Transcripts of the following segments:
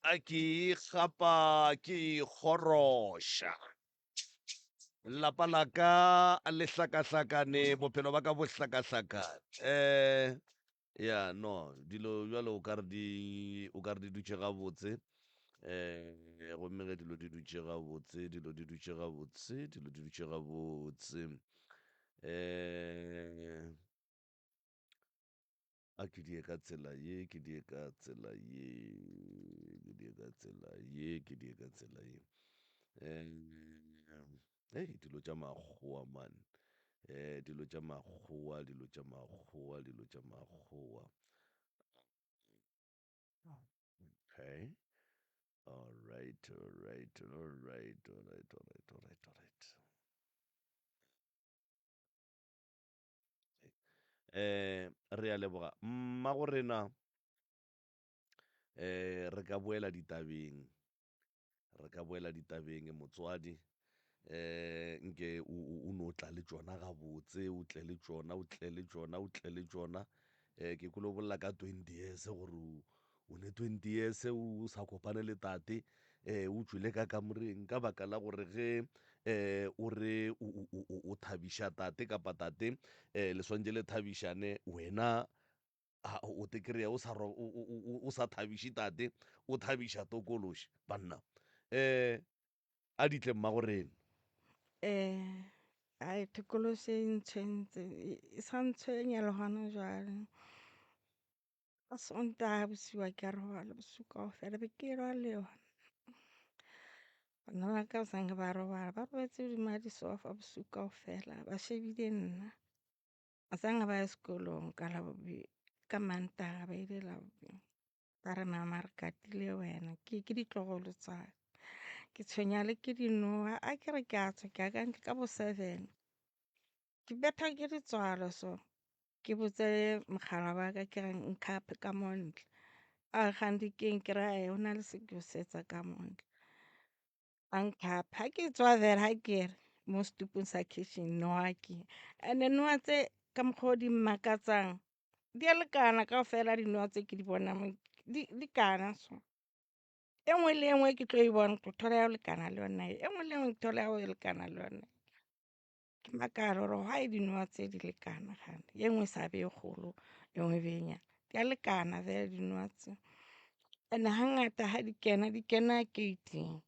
A ke ikgapa ke ikgoroša. Lapa la ka le hlakahlakane, bophelo ba ka bo hlakahlakane. Um ya no dilo bjalo o ka re di o ka re di dutše gabotse um gomme ge dilo di dutše gabotse dilo di dutše gabotse dilo di dutše gabotse um A ke die ka tsela ye, ke die ka tsela ye, ke die ka tsela ye, ke die ka tsela ye. Um, hei, dilo tša makgowa man. Eh, dilo tša makgowa, dilo tša makgowa, dilo tša makgowa. Okay. All right, all right, all right, all right, all right, all right, all right. Um re a leboga mmago rena um re ka boela ditabeng re ka boela ditabeng motswadi um nke o no tla le tšona gabotse o tle le tšona o tle le tšona o tle le tšona um ke kwele o bolela ka 20 years gore O ne 20 years o sa kopane le tate, eh, o tšwele ka kamoreng ka baka la gore ge eh, o re o thabiša tate kapa tate eh, le swantše le thabišane wena o te kry-a o sa, o sa thabiše tate o thabiša tokološi banna eh, a di tle mmago rena. Eh, ai tokološi e ntshwentse e sa ntshwenya le gona jwale. Ka Sontaga bosigo a ke a robala bosigo kaofela be ke elwa le yona. Bana ba ka zange ba robala ba robetse godimo ga disofa bosigo kaofela ba shebile nna. Azange ba ye sekolong ka ka Mantaga ba ile Labobedi. Ba re mama re katile wena ke ditlogolo tsa ka. Ke tshwenya le ke dinoga a ke re ke a tswa ke ya ka ntle ka bo 7. Ke betha ke letswalo so ke botse mogala wa ka ke re nkgape ka mo ntle a re gante keng ke re ae go na le se ke se etsa ka mo ntle a nkgapa ga ke tswa fela ga ke re mo setupung sa kitchen noga ke and-e noga tse ka mokgwa o di mmakatsang di a lekana kaofela dinoga tse ke di bonang mo di kana so. E nngwe le e nngwe ke tlo e bona ke thola ya go lekana le yona e nngwe le e nngwe ke thola ya go lekana le yona. Ke makala gore why dinowa tse di lekana gane ye nngwe sa be e kgolo e nngwe e be e nyane di a lekana fela dinowa tse. And hangata ha di kena di kena gate-ing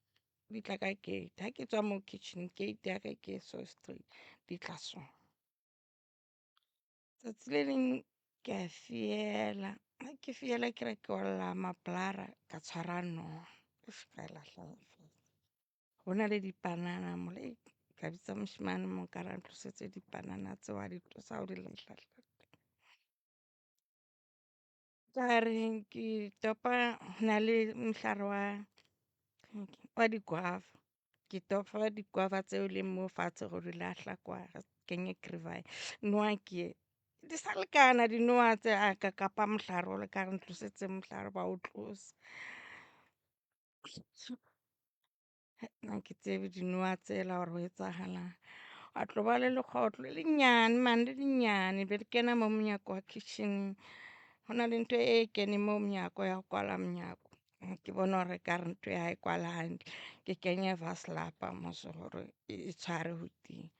di tla ka gate ha ke tswa mo kitchen gate ya ka ke so straight di tla so. Tsatsi le leng ke a fiela ha ke fiela ke re ke olla mablara ka tshwara noha ka e lahlela fatshe. Go na le dipanana mola ka bitsa mošemane mo ka re a ntlosetse dipanana tseo a di tlosa o di lahla. Ka re ke topa go na le mohlare wa di-guava, ke topa di-guava tseo leng mo fatshe go di lahla kwa kenye noa ke e di sa lekana dinoa tse a ka kapa mohlare o le ka re ntlosetse mohlare ba o tlosa. Nna ke tsebe dinowa tsela gore go etsagalang. Gwa tlo ba le lekgotlo le lennyane man le lennyane be le kena mo monyako wa kitchen. Go na le ntho e keneng mo monyako ya go kwala monyako. Ke bone gore e kare ntho e ga e kwale hantle, ke kenye vaslapa mos gore e tshware go tiya.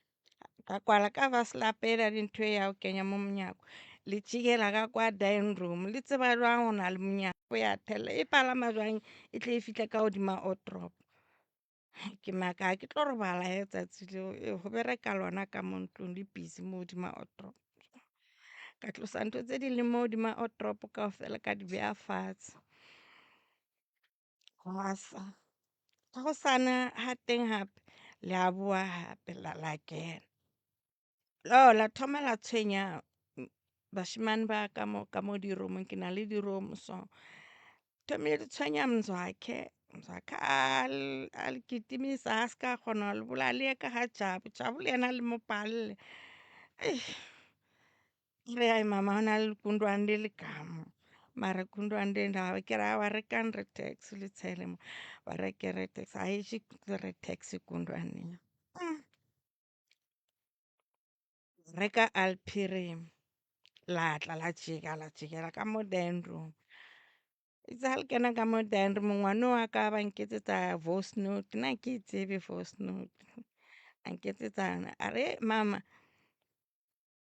Ka kwala ka vaslapa ela le ntho e ya go kenya mo monyako, le tšikela ka kwa dining room. Le tseba jwang go na le monyako ya thella e palama jwang e tle e fihle ka godima wardrobe. Ke maka ke tlo robala he tsatsi leo go bereka lona ka mo ntlong le busy mo godima wardrobe. Ka tlosa ntho tse di leng mo godima wardrobe kaofela ka di beya fatshe. Gwa sa, ga go sana ga teng gape le a boa gape la kena. La thoma la tshwenya bashemane ba ka mo ka mo di-room-ong, ke na le di-room so. Thomile di tshwenya Mzwakhe, Mzwakhe a le kitimisa a se ka kgona go le bolaya le ye ka ga Jabu, Jabu le yena le mo palle. Ke re ai mama go na le lekundwane le le ka mo, mara kundwane le la ke re aowa rekang Retex le tshele mo, ba reke Retex ga e je Retex kundwane. Reka Alpirim. La tla la tjeka la tjekela ka mo dining room. Itse ha le kena ka mo dining room ngwana wa ka ba nketsetsa voice note nna ha ke tsebe voice note. A nketsetsa a re mama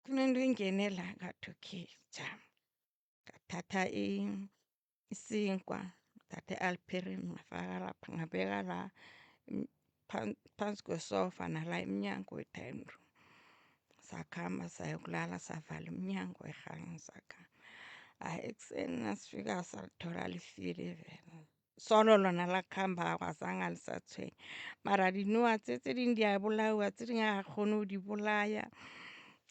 kunento engene la. Ngathi okay jama. Ngathatha isinkwa, ngathatha i-Alperin ngafaka lapha, ngabeka la phansi kwesofa nala emnyango we-dining room. Sakhamba sayokulala, savala iminyango sakhamba. Hhayi ekuseni nasifika salithola lifile vele. Solo lona lakhambako azange alisatshwenya. Mara dinoha tse tse ding di a bolauwa, tse ding ha kgone ho di bolaya.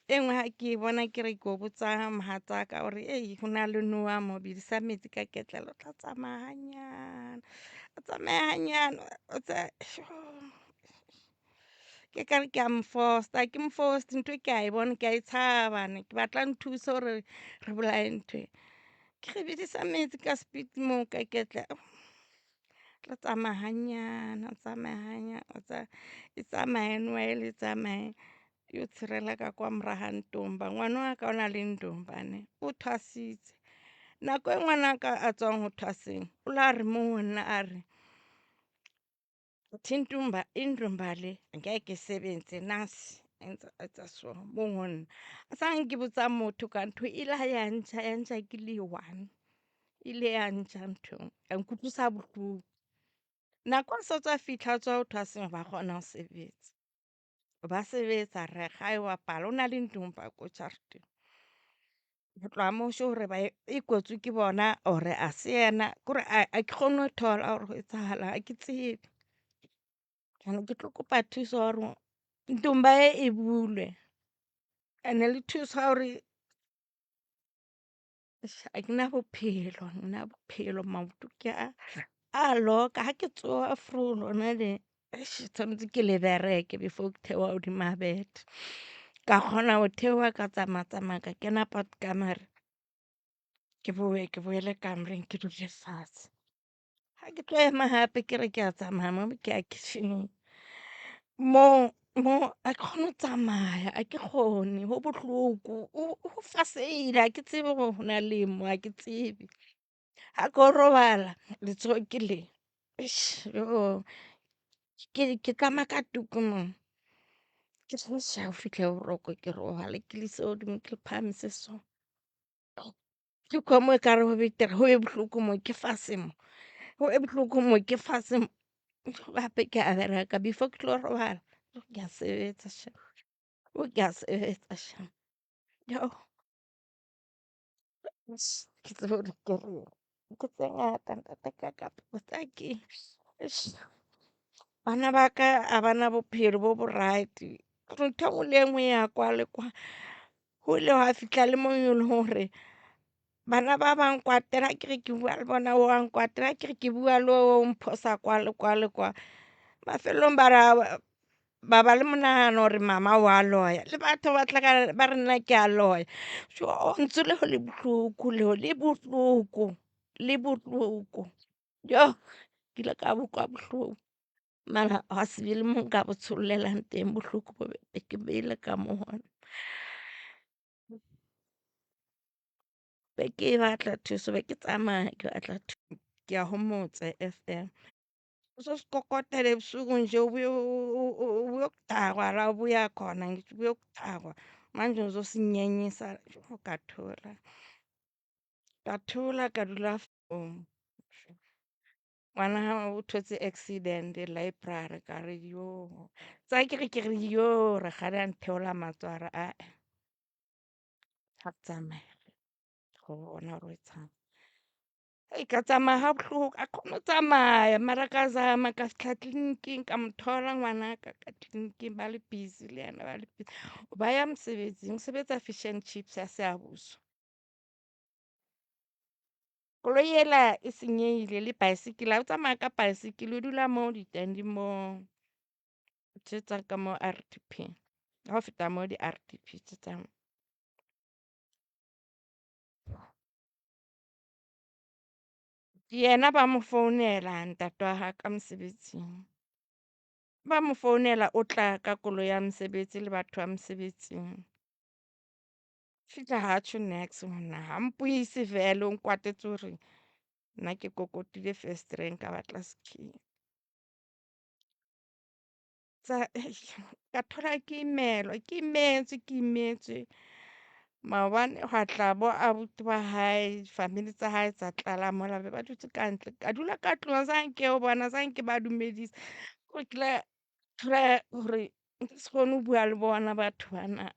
E nngwe ha ke bona ke re ko botsa mohatsaka hore ho na le noha mo, bedisa metsi ka ketlele o tla tsamaya hanyane, o tsamaye hanyane o tsa ke ka re ke a mo fosta, ha ke mo foste ntho e ke a e bona, ke a e tshaba ne ke batla a hore re bolaye ntho e. Ke re bedisa metsi ka speed moo ka ketla, tla tsamaya hanyane, o tsamaye hanyane, o e tsamaye noha ele e tsamaye e yo tshirela ka kwa mora ha Ntomba. Ngwana wa ka o na le Ntomba ne, o thwasitse. Nako e ngwanaka a tswang ho thwaseng, o la re mo ho nna a re, Ntumba indumba le ngeke isebenze nasi a ntsa etsa so mo ho nna. Azange ke botsa motho ka ntho e ile ya ntja ya ntja ke le one. Ile ya ntja ntho ya nkutlwisa bohloko. Nako a sa tswa fihla a tswa ho thwaseng ba kgona ho sebetsa. Ba sebetsa rekge a yo bapala, o na le ntumba ko jareteng. Ho tloha moo hore ba e kwetswe ke bona or a se yena kore ha ke kgone ho thola hore ho etsahalang ha ke tsebe. Jwale ke tlo kopa thuso ya hore ntumba e e bulwe ene le thuso ya hore ha ke na bophelo, ha ke na bophelo maoto ke a a loka. Ha ke tsoha vrou lona le tshwanetse ke le bereke before ke theoha hodima bethe. Ka kgona ho theoha ka tsamaya tsamaya ka kena badkamere. Ke boye ke boele kamoreng ke dule fatshe. Ha ke tlo ema hape ke re kea tsamaya mo ke ya kitchen-eng moo mo ha ke kgone ho tsamaya, ha ke kgone ho bohloko ho fasehile. Ha ke tsebe hore hona le eng mo ha ke tsebe. Ha ko robala letsoho ke le ke tlama ka tuku mo. Ke ho fihle boroko ke robale ke le ise hodimo, ke le phahamise so. Ke kwa mo ekare ho betere ho be bohloko mo ke fase mo, ho be bohloko mo ke fase mo. Hape ke a bereka before ke tlo robala ke a sebetsa shame, ke a sebetsa shame. Ke tsebe hore ke reng. Ke tse ngata ntate Kakapo tsa keng. Bana ba ka ha bana bophelo bo bo right. Ntho e nngwe le e nngwe ya kwa le kwa. Ho ile hwa fihla le moo eleng hore bana ba bang nkwatela ha ke re ke bua le bona wa nkwatela, ha ke re ke bua le o mphosa kwa le kwa le kwa. Mafelong ba ra ba ba le monahano hore mama wa loya. Le batho ba tla ka ba re nna ke a loya. Lentswe leo le bohloko leo, le bohloko le bohloko. Ke ile ka bo utlwa bohloko mara hwa se be le mo nka bo tshollelang teng bohloko bo be ke beile ka mo ho nna. Be ke batla thuso, be ke tsamaya ke batla ke ya ho Motse FM. Uzosikokotela ebusuku nje ubuye ubuyokudakwa la ubuya khona, ngithi ubuyokudakwa manje uzosinyenyisa. Ka thola, ka thola ka dula . Ngwana hao o thotse accident library ka re yoh. Tsa ke re ke re yoh, rakgadi a ntheola matsoho a re ae ha re tsamaye re bona hore ho etsahalang. Ka tsamaya ha bohloko ha ke kgone ho tsamaya mara ka zama ka fihla clinic-ing ka mo thola ngwanaka ka clinic-ing ba le busy le yena ba le busy. Ba ya mosebetsing, o sebetsa Fish and Chips ya Siyabuswa. Koloi ela e senyehile le bicycle, ha o tsamaya ka bicycle o dula mo di-stand mo tse tsa ka mo R_D_P. Ha o feta mo di-R_D_P tse tsa. Yena ba mo founela ntate wa hae ka mosebetsing. Ba mo founela o tla ka koloi ya mosebetsi le batho ba mosebetsing. Fihla ga tšho niks gona, ga mpuise fela o nkwatetse gore nna ke kokotile fesetereng ka batla sekhei. Tsa ka thola ke imelwa, ke imetswe, ke imetswe. Maobane gwa tla bo abuti ba hae, family tsa hae tsa tlala mola be ba dutse ka ntle. Ka dula ka tlung zanke o bona, zanke ba dumedisa. Kore ke la thola gore nka se kgone go bua le bona batho bana.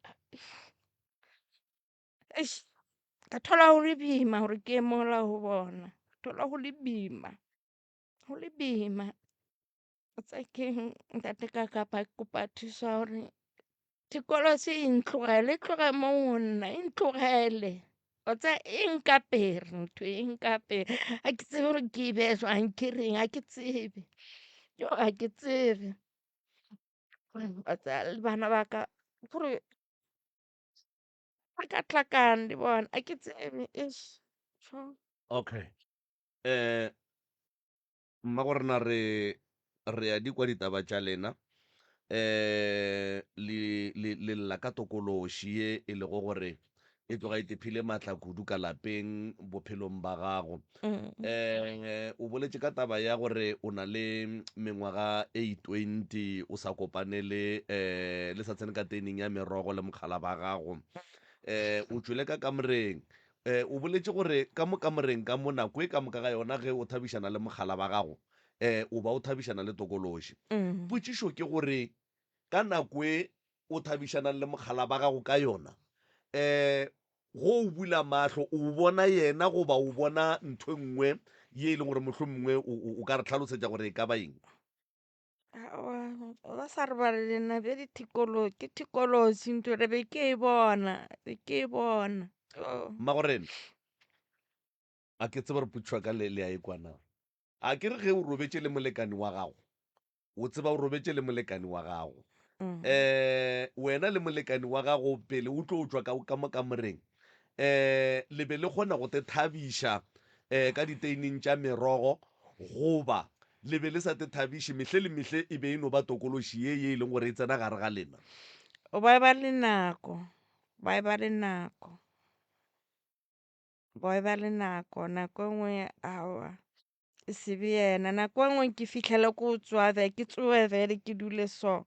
Eish, ka thola go le boima gore ke ye mola go bona. Thola go le boima, go le boima. O tseba keng ntate ka kapa ke kopa thuso ya gore thekolosi e ntlogele, e tloge mo go nna, e ntlogele. Wa tseba e nkapere ntho e nkapere, ga ke tsebe gore ke e beye jwang, ke reng ga ke tsebe. Yoh ga ke tsebe. Wa tseba le bana ba ka kore hlakahlakane le bona, ga ke tsebe eish. Okay Mmagorena re re a di kwa ditaba tša lena um le le le lla ka tokološi ye e lego gore e tloga e tephile matla kudu ka lapeng bophelong ba gago. Um o boletše ka taba ya gore o na le mengwaga e 20 o sa kopanele um le sa tsene ka teining ya merogo le mokgala ba gago. Um o tšwele ka kamoreng O boletše gore ka mo kamoreng ka mo nako e ka moka ga yona ge o thabišana le mogala ba gago, o ba o thabišana le tokološi. Potšišo ke gore ka nako e o thabišanang le mogala ba gago ka yona, go o bula mahlo o bona yena goba o bona ntho e nngwe ye e leng gore mohlomongwe o ka re hlalosetša gore e ka ba eng? Aowa, ba sa robala le nna bjale thikolo ke thikolosi ntho re be ke e bona, be ke e bona. Oh. Mmagorena, a ke tsebe gore potšišo ya ka le le a e kwa na? A ke re ge o robetše le molekane wa gago, o tseba o robetše le molekane wa gago. Um wena le molekane wa gago pele o tlo tšwa ka ka mo kamoreng, um le be le kgona go te thabiša um ka diteining tša merogo goba le be le sa te thabiše mehle le mehle e be e no ba tokološi ye ye e leng gore e tsena gare ga lena? O ba eba le nako, ba eba le nako, ba eba le nako. Nako e nngwe aowa e se be yena, nako e nngwe ke fihlele ko tsoga ke tsoge vele ke dule so.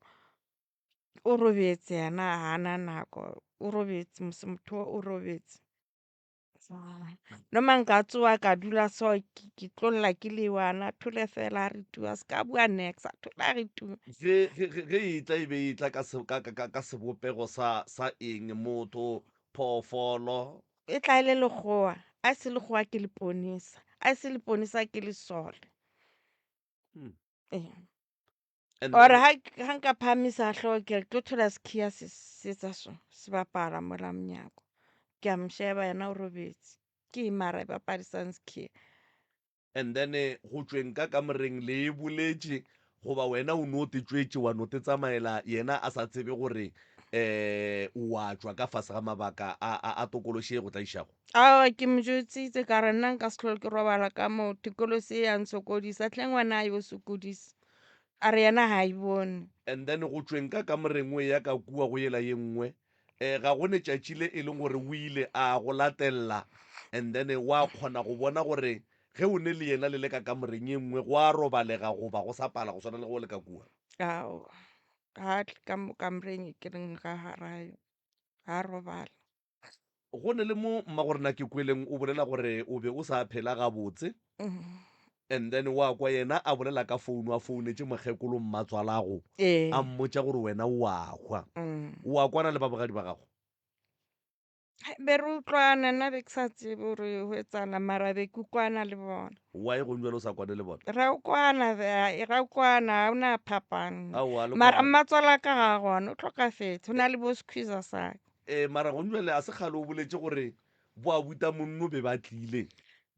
O robetse yena ga a na nako, o robetse mos motho o robetse. Noma nka tsoga ka dula so ke tlo lla ke le one, a thole fela a re tu, a se ka bua niks, a thole a re tu. Ge, ge, ge, ge e etla e be e etla ka, se, ka, ka, ka sebopego sa, sa eng, motho, phoofolo? E tla e le lekgowa, a e se lekgowa ke leponesa, a e se leponesa ke lesole. Ee. And Or then, ha ha nka phahamisa hlooho ke re tlo thola sekhiya se se etsa so se bapala mola monyako. Ke a mo sheba yena o robetse. Ke eng mara e bapadisang sekhiya? And then go tšweng ka kamoreng le e boletše goba wena o no te tšwetše wa no te tsamaela yena a sa tsebe gore um o a tšwa ka fase ga mabaka a, a, a tokološi e go tlaišago? Aowa ke mo jwetsitse ka re nna nka se hlole ke robala ka moo tokološi e ya nsokodisa hle ngwana a yo sokodisa. A re yena ga a e bone. And then go tšweng ka kamoreng o eya ka kua go yela ye nngwe, um ga go ne tšatši le e leng gore o ile a go latella and then wa kgona go bona gore ge o ne le yena le le ka kamoreng ye nngwe go a robalega goba go sa pala go swana le ge o le ka kua. Aowa, ga a tle ka mo kamoreng e ke reng ga garayo, ga a robala. Go ne le mo mmagorena ke kweleng o bolela gore o be o sa phela gabotse and then wa kwa yena a bolela ka founu a founetše mokgekolo mmatswalago a mmotša gore wena o a hwa. O a kwana le ba bogadi ba gago? Be re utlwana, nna be ke sa tsebe gore go etsana mara be ke kwana le bona. Why gong jwale o sa kwane le bona? Ra kwana, ra kwana, ga ona phapano. Aowa, le Mara kwana. mmatswala ka ga gona, o hlokafetse, go na le bo squeezer sa ka. Ee, mara gong jwale a se kgale o boletše gore bo abuta monno be ba tlile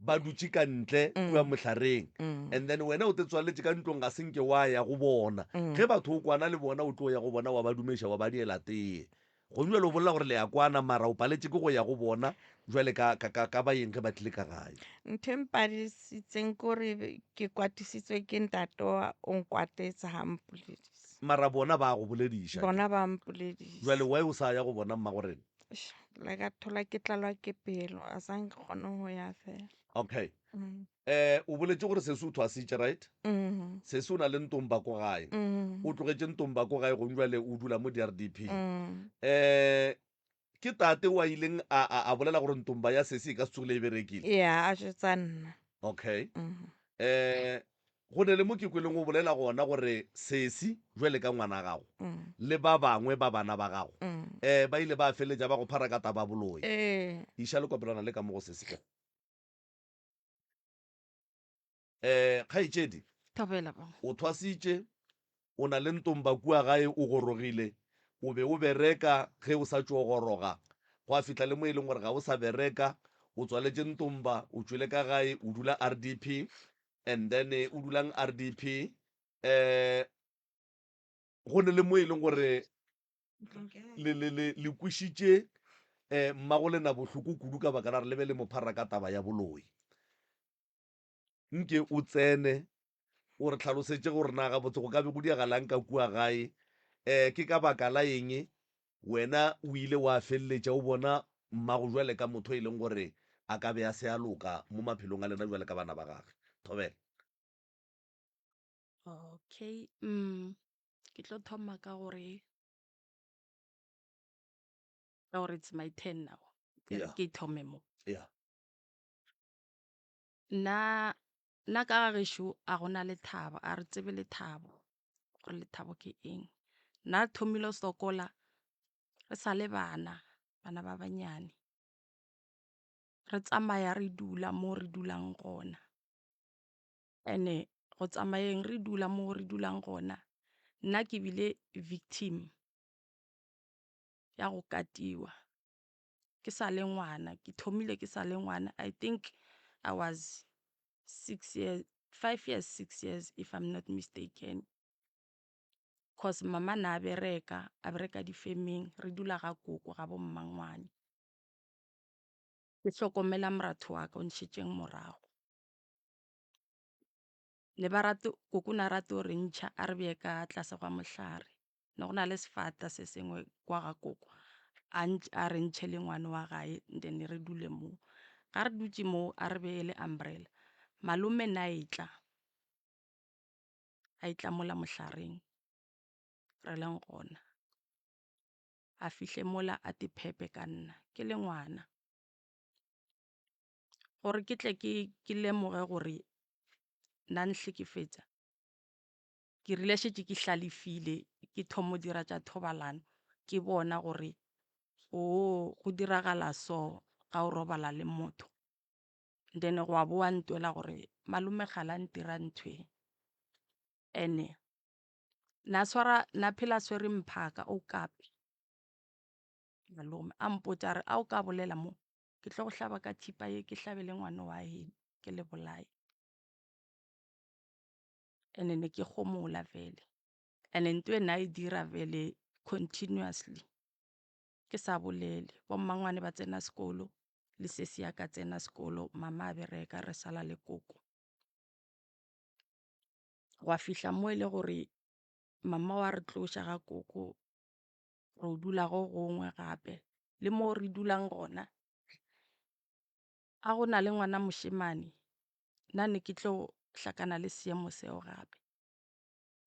ba dutše ka ntle kua mohlareng and then wena o te tswaletše ka ntlong ga se nke wa ya go bona. Ge batho o kwana le bona o tlo ya go bona wa ba dumeša wa ba diela tee. Gong jwale o bolela gore le ya kwana mara o paletše ke go ya go bona jwale ka, ka, ka, ka ba eng ge ba tlile ka gae. Ntho e mpadisitseng ke gore ke kwatisitswe ke ntate wa o nkwatetse ha mpoledisa. Mara bona ba go bolediša. Bona ba mpoledisa. Jwale why o sa ya go bona mmagorena? Eish. La ka thola ke tlalwa ke pelo, a sa nke kgone go ya fela. Okay. Mm. O boletše gore sesi o thwasitše, right? Mm. Sesi o na le ntomba ko gae. Mm. O tlogetše ntomba ko gae gong jwale o dula mo DRDP. Mm. Ke tate o a ileng a, a, a bolela gore ntomba ya sesi e ka se tsogile e berekile? Ya, a jwetsa nna. Okay. Mm. Go ne le mo ke kweleng o bolela gona gore sesi jwale ka ngwana gago Mm. le ba bangwe ba bana ba gago Mm. ba ile ba feleletša ba go phara ka taba boloi. Ee. Iša lekopelwana le ka mo go sesi ka. Kgaetšedi, Thobela ba. o thwasitše, o na le ntomba kua gae, o gorogile, o be o bereka ge o sa tšo goroga, gwa fihla le mo e leng gore ga o sa bereka, o tswaletše ntomba, o tšwele ka gae, o dula RDP, and then o dulang RDP, go ne le mo e leng gore le, le, le, le kwešitše mmago lena bohloko kudu ka baka la gore le be le mo phara ka taba ya boloi. Nke o tsene o re hlalosetše gore na gabotse go ka be go diagalang ka kua gae, ke ka baka la eng wena o ile wa feleletša o bona mmago jwale ka motho e leng gore a ka be a se a loka mo maphelong a lena jwale ka bana ba gage. Thobela. Okay, ke tlo thoma ka gore, ka gore it's my turn now. Ke re Yeah. ke thome mo. Yeah. Nna, nna ka ga gešo a gona lethabo, a re tsebe lethabo, gore lethabo ke eng. Nna re thomile ho sokola re sa le bana, bana ba banyane. Re tsamaya re dula mo re dulang gona. Ene go tsamayeng re dula mo re dulang gona, nna ke bile victim ya go katiwa. Ke sa le ngwana, ke thomile ke sa le ngwana. I think I was 6 years, 5 years, 6 years if I'm not mistaken. Cause mama na a bereka, a bereka di-farming, re dula ga koko ga bo mmangwane. Ke hlokomela moratho wa ka o ntšhetšeng morago. Ne ba rate, koko na rate ho re ntšha a re beye ka tlase gwa mohlare. Ne go na le sefata se sengwe kwa ga koko. A a re ntšhe le ngwana wa gae, then re dule moo. Ga re dutše moo, a re beye le umbrella. Malome na etla, a etla mola mohlareng re leng gona. A fihle mola a te phepe ka nna, ke le ngwana. Gore ke tle ke lemoge gore nna nhlekefetša, ke rile šetše ke hlalefile, ke thomo dira tša thobalano, ke bona gore o go diragala so ga o robala le motho. Then gwa boa ntwela gore malome ga la ntira ntho e. Ene na swara, na phela swere mphaka o kape. Malome a mpotša re a o ka bolela mo, ke tlo go hlaba ka thipa ye, ke hlabe le ngwana wa heno, ke le bolaye. Ene ne ke gomola vele. Ene ntho e na e dira vele continuously. Ke sa bolele. Bo mmangwane ba tsena sekolo, le sesi ya ka tsena sekolo, mama a bereka, re sala le koko. Gwa fihla mo e le gore mama wa re tloša ga koko, ro dula go gongwe gape. Le mo re dulang gona, a go na le ngwana mošemane, nna ne ke tlo hlakana le seemo seo gape.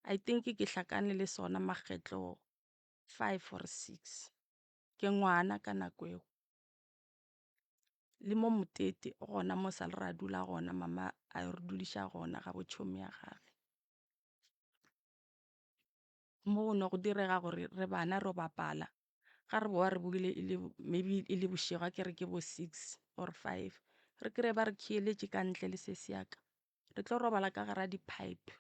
I think ke hlakane le sona makgetlo 5 or 6. Ke ngwana ka nako eo. Le mo Motete gona mo sa le ra dula gona, mama a re duliša gona ga bo tšhomi ya gagwe. Mo no go direga gore re bana ro bapala, ga re boa re boile e le maybe e le bošego, a ke re ke bo 6 or 5, re kry-e ba re khieletše ka ntle le sesi ya ka. Re tlo robala ka gara di-pipe.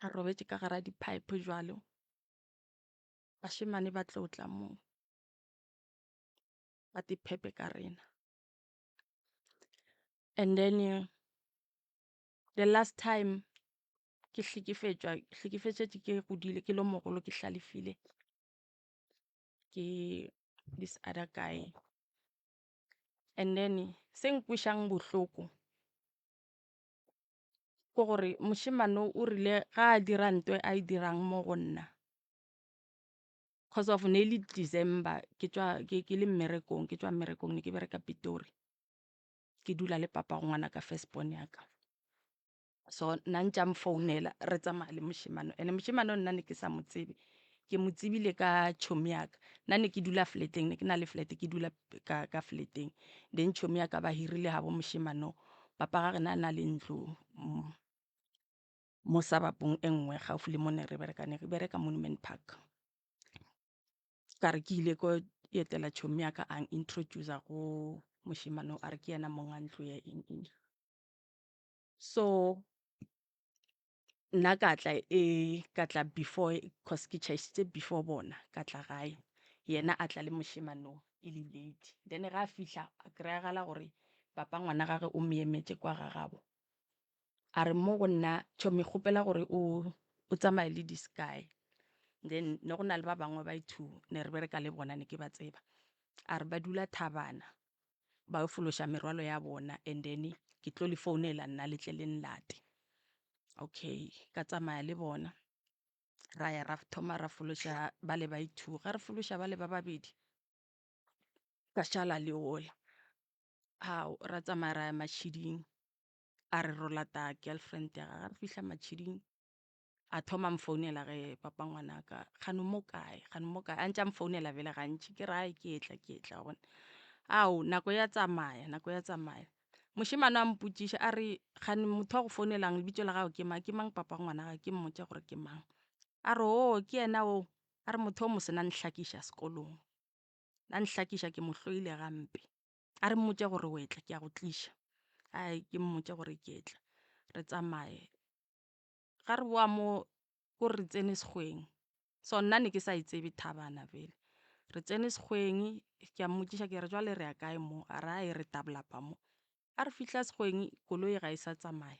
Re robetše ka gara di-pipe jwalo. Bašemane ba tlo tla moo, ba te phepe ka rena. And then the last time ke hlekefetšwa, hlekefetšetše ke godile, ke le mogolo, ke hlalefile, ke this other guy. And then se nkwešang bohloko ke gore mošemane o rile ga a dira ntho a e dirang mo go nna, Cause of ne e le December ke tšwa ke ke le mmerekong, ke tšwa mmerekong ne ke bereka Pitori. Ke dula le papa go ngwana ka first born ya ka. So nna ntše a mfounela re tsamaya le mošemane and mošemane nna ne ke sa mo tsebe, ke mo tsebile ka tšhomi ya ka. Nna ne ke dula flat-eng, ne ke na le flat ke dula ka ka flat-eng. Then tšhomi ya ka ba hirile gabo mošemane o, papa ga rena a na le ntlo mo suburb-ong e nngwe gaufi le mo ne re bereka, ne re bereka Monument Park. Ka re ke ile ko etela tšhomi ya ka a introduce-a go mošemane o a re ke yena monga ntlo ya eng eng. So nna ka tla e ka tla before cause ke tšhaisitše before bona ka tla gae, yena a tla le mošemane o e le late. Then ge a fihla a kry-agala gore papa ngwana gage o mo emetše kwa ga gabo. A re mo go nna tšhomi kgopela gore o o tsamaye le this guy. Then ne go na le ba bangwe ba two ne re bereka le bona ne ke ba tseba. A re ba dula Thabana ba yo fološa merwalo ya bona and then ke tlo le founela nna le tle le nlate. Okay, ka tsamaya le bona ra ya ra thoma ra fološa bale ba two. Ga re fološa bale ba babedi ka šala le wola. Hao, ra tsamaya ra ya Matšhiding a re ro lata girlfriend ya gagwe. Ga re fihla Matšhiding a thoma a mfounela ge papa ngwanaka kgane o mo kae, kgane o mo kae, a ntše a mfounela bjale gantši ke re ai ke etla ke etla wa bona. Ao nako ya tsamaya, nako ya tsamaya. Mošemane a mpotšiša a re kgane motho wa go founelang lebitso la gago ke mang, ke mang papa ngwana ke mmotša gore ke mang. A re oo ke yena oo, a re motho o mose na nhlakiša sekolong, na nhlakiša ke mo hloile gampe. A re mmotše gore o etla ke a go tliša, ai ke mmotše gore ke etla re tsamaye. Ga re boa mo ko re tsene sekgweng, so nna ne ke sa e tsebe thabana pele. Re tsene sekgweng ke a mmotšiša ke re jwale re ya kae mo, a re ai re tablapa mo. Ga re fihla sekgweng koloi ga e sa tsamaya,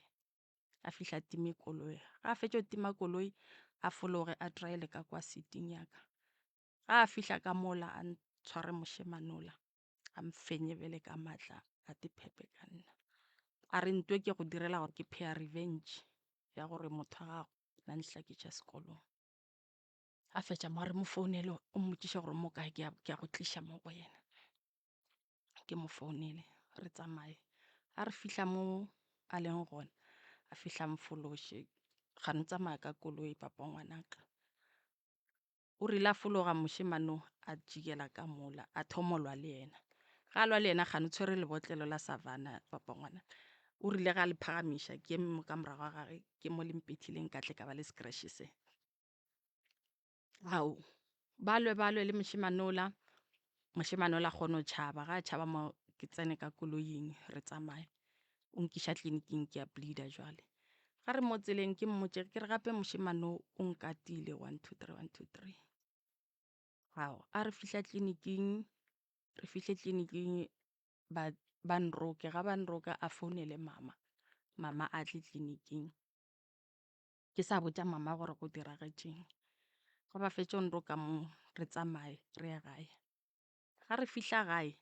a fihla a time koloi. Ga a fetša go tima koloi a fologe a traele ka kwa seating ya ka. Ga a fihla ka mola a ntshware mošemane ola a mfenye bjale ka maatla a tephepe ka nna. A re ntwe ke go direla gore ke pheya revenge ya gore motho wa gago na nhlakiša sekolong. A fetša mo a re mo founele o mmotšiše gore o mo kae ke a go tliša mo go yena. Ke mo founele re tsamaye. A re fihla mo a leng gona a fihla a mfološe gane o tsamaya ka koloi papa ngwanaka. O rile a fologa mošemane o a jikela ka mola a thoma go lwa le yena. Ga a lwa le yena kgane o tshwere lebotlelo la Savanna papa ngwana. O rile ga a le phagamiša ke eme mo ka morago ga gage ke mo le mpethileng ka tle ka ba le scratch se. Ao ba lwe ba lwe le mošemane ola, mošemane ola a kgone go tšhaba. Ga a tšhaba mo ke tsene ka koloing re tsamaye. O nkiša tleliniking ke a bleeder jwale. Ga re mo tseleng ke mmotše ke re gape mošemane o o nkatile one two three one two three. Ao a re fihla tleliniking, re fihle tleliniking ba ba nroke ga ba nroka a founele mama, mama a tle tleliniking. Ke sa botša mama gore go diragetšeng. Ga ba fetša go nroka mo re tsamaye re ye gae. Ga re fihla gae,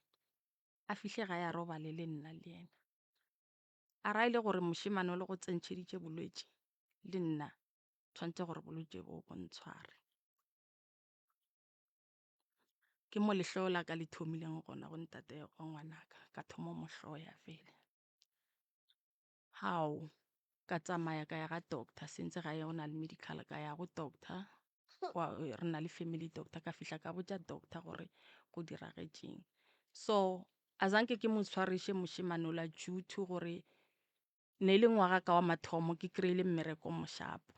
a fihle gae a robale le nna le yena. A ra e le gore mošemane o le go tsentšheditše bolwetši le nna tshwanetse gore bolwetši bo bo ntshware. Ke mo lehloyo la ka le thomileng gona go ntate wa ngwanaka, ka thoma go mo hloya fela. Hao, ka tsamaya ka ya ga doctor since gae go na le medical ka ya go doctor re na le family doctor ka fihla ka botša doctor gore go diragetšeng. So azanke ke mo tshwariše mošemane ola due to gore ne e le ngwaga ka wa mathomo ke kry-ile mmereko o moshapo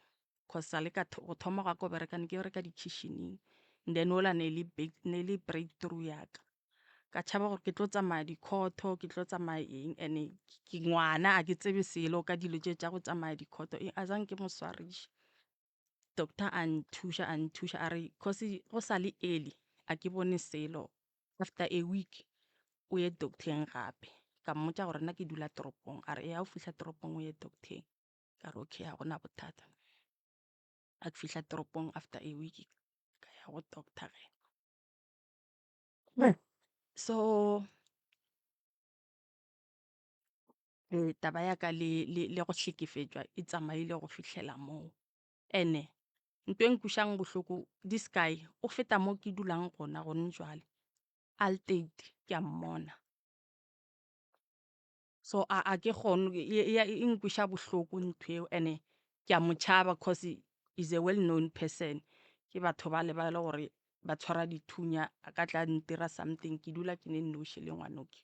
cause sa le ka go thoma gwa ka go bereka ne ke bereka dikhišining then ola ne le ne le breakthrough ya ka. Ka tšhaba gore ke tlo tsamaya dikhotho ke tlo tsamaya eng and ke ngwana a ke tsebe selo ka dilo tše tša go tsamaya dikhotho eng azanke ke mo swariše. Doctor a nthuša a nthuša a re cause go sa le early a ke bone selo after a week o ye doctor-eng gape. Ka mmotša gore nna ke dula toropong a re eya o fihla toropong o ye doctor-eng. Ka re okay ga gona bothata. Ga ke fihla toropong after a week ka ya go doctor ge. So taba ya ka le go hlekefetšwa e tsamaile go fihlela moo. Ene. Ntho e nkwešang bohloko this guy o feta mo ke dulang gona gone jwale, Altyd ke a mmona. So a ke kgone e nkweša bohloko ntho eo and-e ke a mo tšhaba cause he's a well known person. Ke batho bale ba le gore ba tshwara dithunya, a ka tla a ntira something ke dula ke le nnoši le ngwanoke.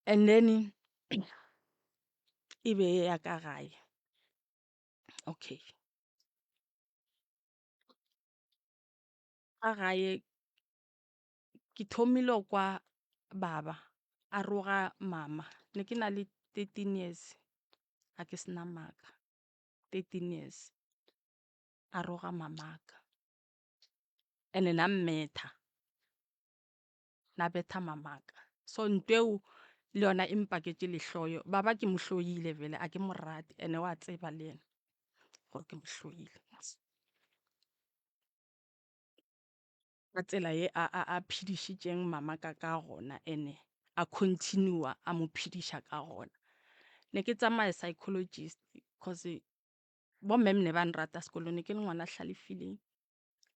And then e be ya ka gae, okay. Ka gae ke thomile go kwa baba a roga mama, ne ke na le 13 years ga ke se na maaka, 13 years a roga mamaka. And-e na mmetha, na betha mamaka. So ntho eo le yona e mpaketše lehloyo, baba ke mo hloile vele a ke mo rate and-e wa tseba le yena gore ke mo hloile. Ka tsela ye a phedišitšeng mamaka ka gona and-e a continue-a a mo phediša ka gona. Ne ke tsamaya psychologist cause bo ma'am ne ba nrata sekolong, ne ke le ngwana a hlalefileng.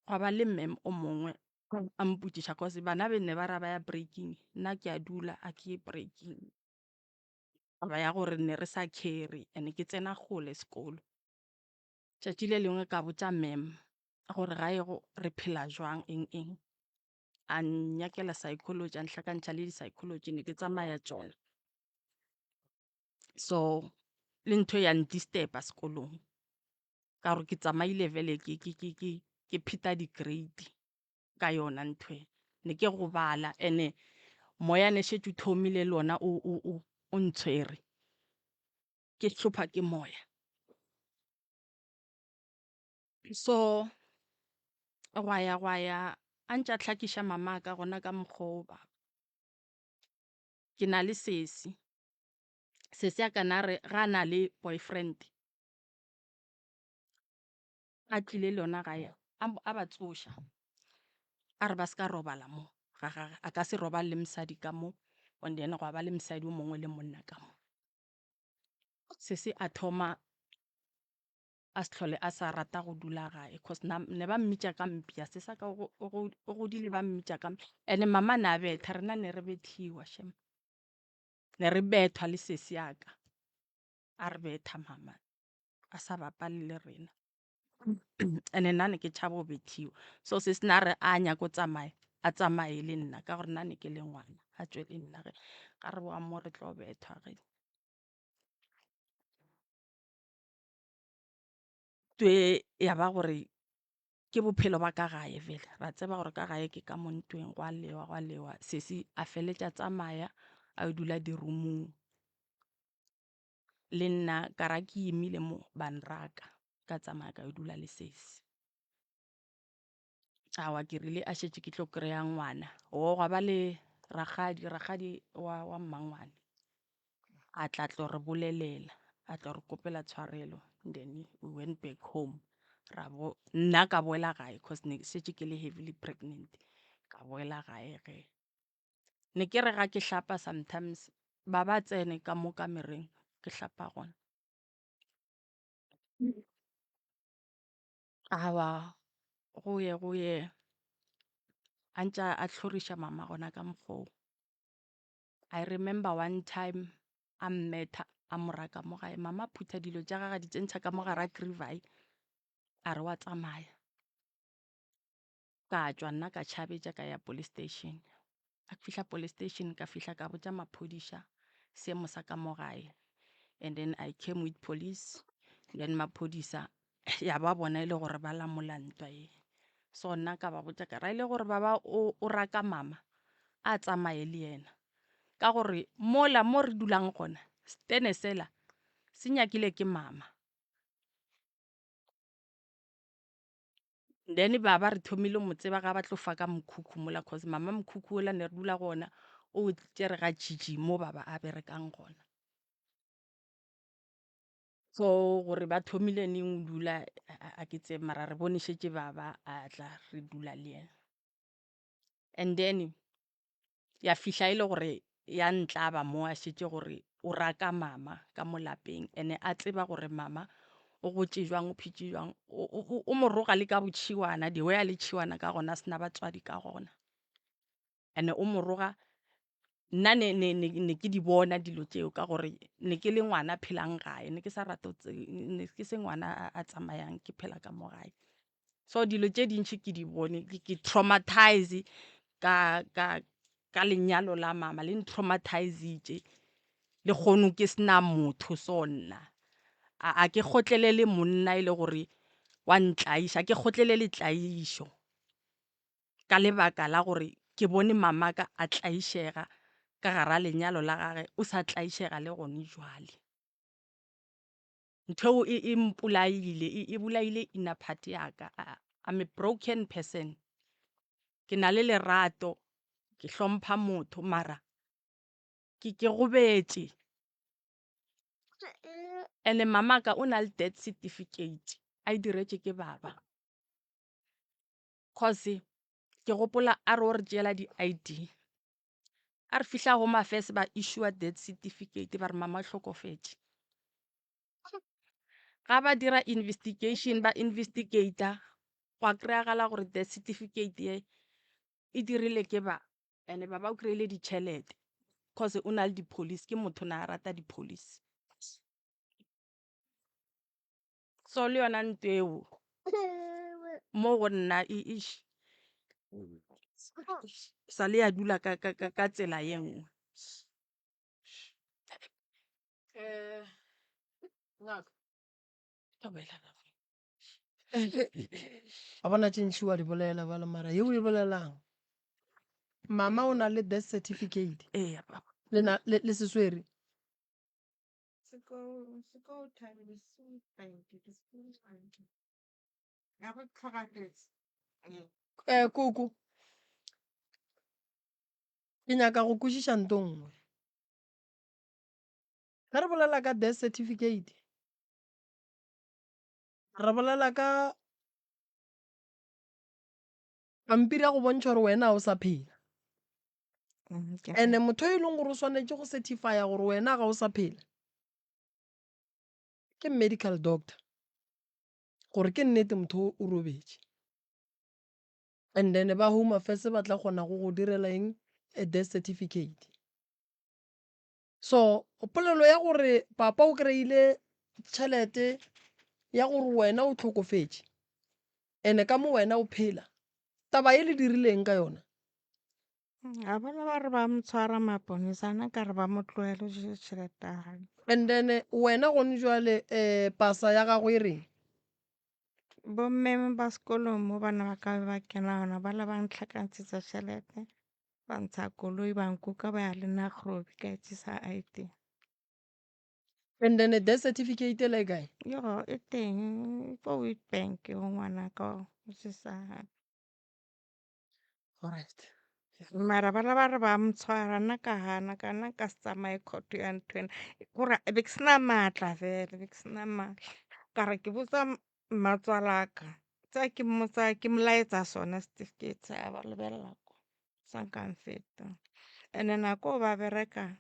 Gwa ba le ma'am o mongwe a mpotšiša cause bana be ne ba re ga ba ya break-ing nna ke a dula a ke ye break-ing. Taba ya gore ne re sa care and-e ke tsena kgole sekolo. Tšatši le lengwe ka botša ma'am gore gae re phela jwang eng eng, a nnyakela psychology, a nhlakantšha le di-psychology ne ke tsamaya tšona. So le ntho ya ndisturb-a sekolong ka gore ke tsamaile vele ke pheta di-grade ka yona ntho e. Ne ke gobala and-e moya ne šetše o thomile le wona o ntshwere, ke hlopha ke moya. So gwa ya gwa ya a ntše a hlakiša mamaka gona ka mokgwa o baba. Ke na le sesi, sesi a ka na re ga a na le boyfriend a tlile le yona gae a ba tsoša a re ba se ka robala mo ga gage, a ka se robale le mosadi ka mo and then gwa ba le mosadi o mongwe le monna ka mo. Sesi a thoma a se hlole a sa rata go dula gae cause ne ba mmitša ka mpša, sesi wa ka o godile ba mmitša ka mpša. And-e mama ne a betha, rena ne re bethiwa shem, ne re bethwa le sesi ya ka, a re betha mama a sa bapale le rena. And-e nna ne ke tšhaba go bethiwa, so sesi na re a nyaka go tsamaya a tsamaye le nna ka gore nna ne ke le ngwana, a tšwe le nna ge ga re boa mo re tlo bethwa ge. Ntwe ya ba gore ke bophelo ba ka gae vele, ra tseba gore ka gae ke ka mo ntweng gwa lewa gwa lewa. Sesi a feletša tsamaya a yo dula di-room-ong, le nna ka ra ke imile mo ba nraka ka tsamaya ka yo dula le sesi. Aowa ke rile a šetše ke tlo kry-a ngwana, o gwa ba le rakgadi, rakgadi wa mmangwane a tla tlo re bolelela, a tlo re kopela tshwarelo, then we went back home. Ra bo nna ka boela gae cause ne šetše ke le heavily pregnant, ka boela gae ge. Ne ke re ga ke hlapa sometimes ba ba tsene ka mo kamereng ke hlapa gona. Aowa go ye go ye a ntše a hloriša mama gona ka mokgwa oo. I remember one time a mmetha a mo raka mo gae, mama a phutha dilo tša gagwe a di tsentšha ka mo gare ga grivai a re wa tsamaya. Ka tšwa nna ka tšhabetša ka ya police station. A ke fihla police station ka fihla ka botša maphodisa seemo sa ka mo gae, and then I came with police, then maphodisa ya ba bona e le gore ba lamola ntwa ye. So nna ka ba botša ka ra e le gore baba o raka mama a tsamaye le yena, ka gore mola mo re dulang gona stene sela se nyakile ke mama. Then baba re thomile mo tseba ga ba tlo fa ka mokhukhu mola, cause mama mokhukhu ola ne re dula gona o tšere ga GG mo baba a berekang gona. So gore ba thomile neng o dula a ke tsebe, mara re bone šetše baba a tla re dula le yena. And then ya fihla e le gore ya ntlaba mo a šetše gore o raka mama ka mo lapeng, and-e a tseba gore mama O gotše jwang, o phetše jwang. O mo roga le ka botšhiwana, the way a le tšhiwana ka gona, a se na batswadi ka gona. And-e o mo roga, nna ne, ne, ne, ne ke di bona dilo tšeo ka gore ne ke le ngwana phelang gae, ne ke sa rate ne ke se ngwana a tsamayang, ke phela ka mo gae. So dilo tše dintši ke di bone, ke traumatise ka, ka, ka lenyalo la mama, le ntraumatisitše. Le kgono ke sena motho so nna. A, a ke kgotlelele monna e le gore wa ntlaiša, ke kgotlelele tlaišo. Ka lebaka la gore ke bone mamaka a tlaišega ka gara lenyalo la gage, o sa tlaišega le gone jwale. Ntho eo e, e mpolaile, e, e bolaile inner part ya ka. I'm a broken person. Ke na le lerato, ke hlompha motho, mara ke, ke gobetše. And-e mamaka o na le death certificate, a e diretše ke baba. Cause ke gopola a re o re tšeela di-I_D, a re fihla Home Affairs ba issue-a death certificate ba re mama o hlokofetše. Ga ba dira investigation ba investigate-a gwa kry-agala gore death certificate ye e dirile ke ba, and-e baba o kry-ile ditšhelete cause o na le di-police, ke motho na a rata di-police. So le yona ntho eo mo go nna eish sa le ya dula ka, ka, ka, ka tsela ye nngwe. Ngaka. Thobela. Wa bona tše ntši wa di bolela bjalo mara ye o e bolelang mama o na le death certificate. Eya papa. Le na le, le se swere? Koko, ke nyaka go kwešiša nto nngwe. Ge re bolela ka death certificate, re bolela ka pampiri ya go bontšha gore wena ga o sa phela. And-e motho e leng gore o swanetše go certify-a gore wena ga o sa phela ke medical doctor, gore ke nnete motho o robetše. And then ba Home Affairs ba tla kgona go go direla eng, a death certificate. So polelo ya gore papa o kry-ile tšhelete ya gore wena o hlokofetše and-e ka mo wena o phela, taba e le dirileng ka yona? A bona ba re ba mo tshwara maponesa, nna ka re ba mo tlohele o jele tšhelete ya gagwe. And then wena gone jwale pasa ya gago e reng? Bomme ba sekolong mo bana ba ka ba kena gona ba la ba ntlhakantshetsa tšhelete, ba ntsha koloi ba nkuka ba ya le nna Grobe ka etsisa ID. And then death certificate e le kae? Yo e teng ko Witbank go ngwanaka o sesa. Alright. Mara ba la ba re ba mo tshwara, nna ka gana, ka nna ka se tsamaye court ya nthwena. Kore be ke sena maatla fela, be ke sena maatla. Ka re ke botsa mmatswalaka, tsa ke mmotsa ke mo laetsa sona certificate sa ba lebelela kwa, sa nka mfeta. And-e nako ba bereka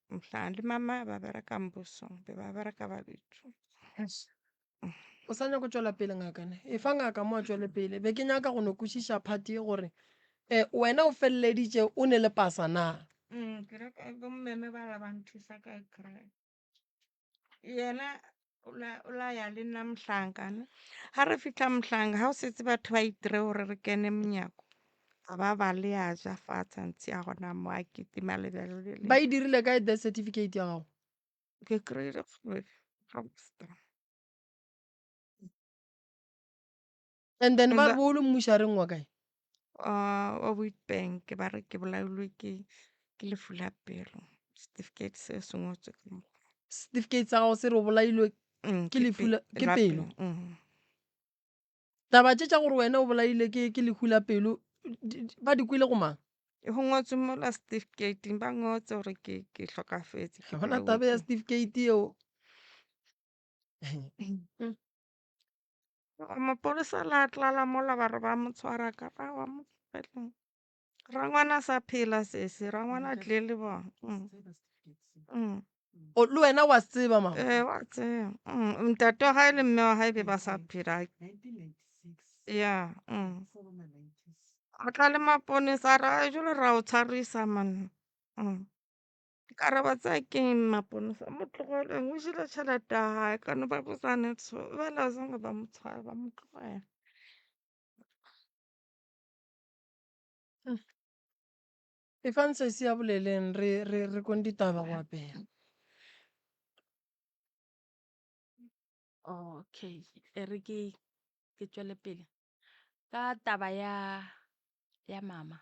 mohlang le mama ba bereka mbusong, be ba bereka ba bitšwa. O sa nyaka go tšwela pele ngaka ne? E fa ngaka mo a tšwele pele. Be ke nyaka go no kwešiša part ye gore wena o feleleditše o ne le pasa na? Ke reka bommeme ba la ba nthusa ka kry. Yena o la ya le nna mohlanka ne. Ha re fihla mohlanka, ha o setse batho ba itire gore re kene monyako, a ba ba le a ja fatshe a ntse ya gona mo a kitima lebelo le le. Ba e dirile kae death certificate ya gago? Ke kry-ile Rockstar. And then ba re bo le mmušareng wa kae? Wa Witbank, ba re ke bolailwe ke lefu la pelo. Certificate se se ngotswe ka mokgwa. Certificate sa gago se re o bolailwe ke lefu la, ke pelo. Taba tše tša gore wena o bolaile ke lehu la pelo, ba di kwele go mang? Go ngotswe mola certificate-ing, ba ngotse gore ke hlokafetse, ke Ga gona taba ya bolailwe ke- certificate eo. Mapolesa la tlala mola ba re ba mo tshwara ka ra wa mo tlogeleng. Rangwana sa phela sese, rangwana tlile le bona. O, le wena wa se tseba mama? Ee, wa tseba. Mm, ntate wa gae le mme wa gae be ba sa phela. Ya, mm. A tla le maponesa a re, "Ai, jwale ra o tshwarisa man." Mm. Ka re ba tsaya keng maponesa, mo tlogeleng o jele tšhelete ya gae ka no ba botsa niks. Bjale a zange ba mo tshware, ba mo tlogela. Efang sesi a boleleng re re re kweng ditaba go apea. Okay, e re ke ke tšwele pele ka taba ya ya mama.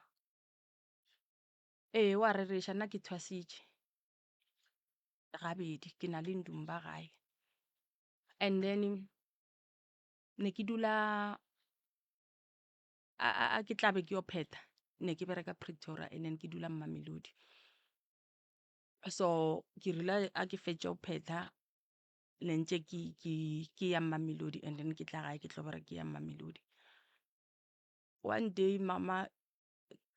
Ee, wa rereša nna ke thwasitše gabedi ke na le ndumba gae. And then ne ke dula a ke tla be ke yo phetha ne ke bereka Pretoria and then ke dula Mamelodi. So ke rile a ke fetše go phetha ne ntše ke ke ke ya Mamelodi and then ke tla gae ke tlo bereka ke ya Mamelodi. One day mama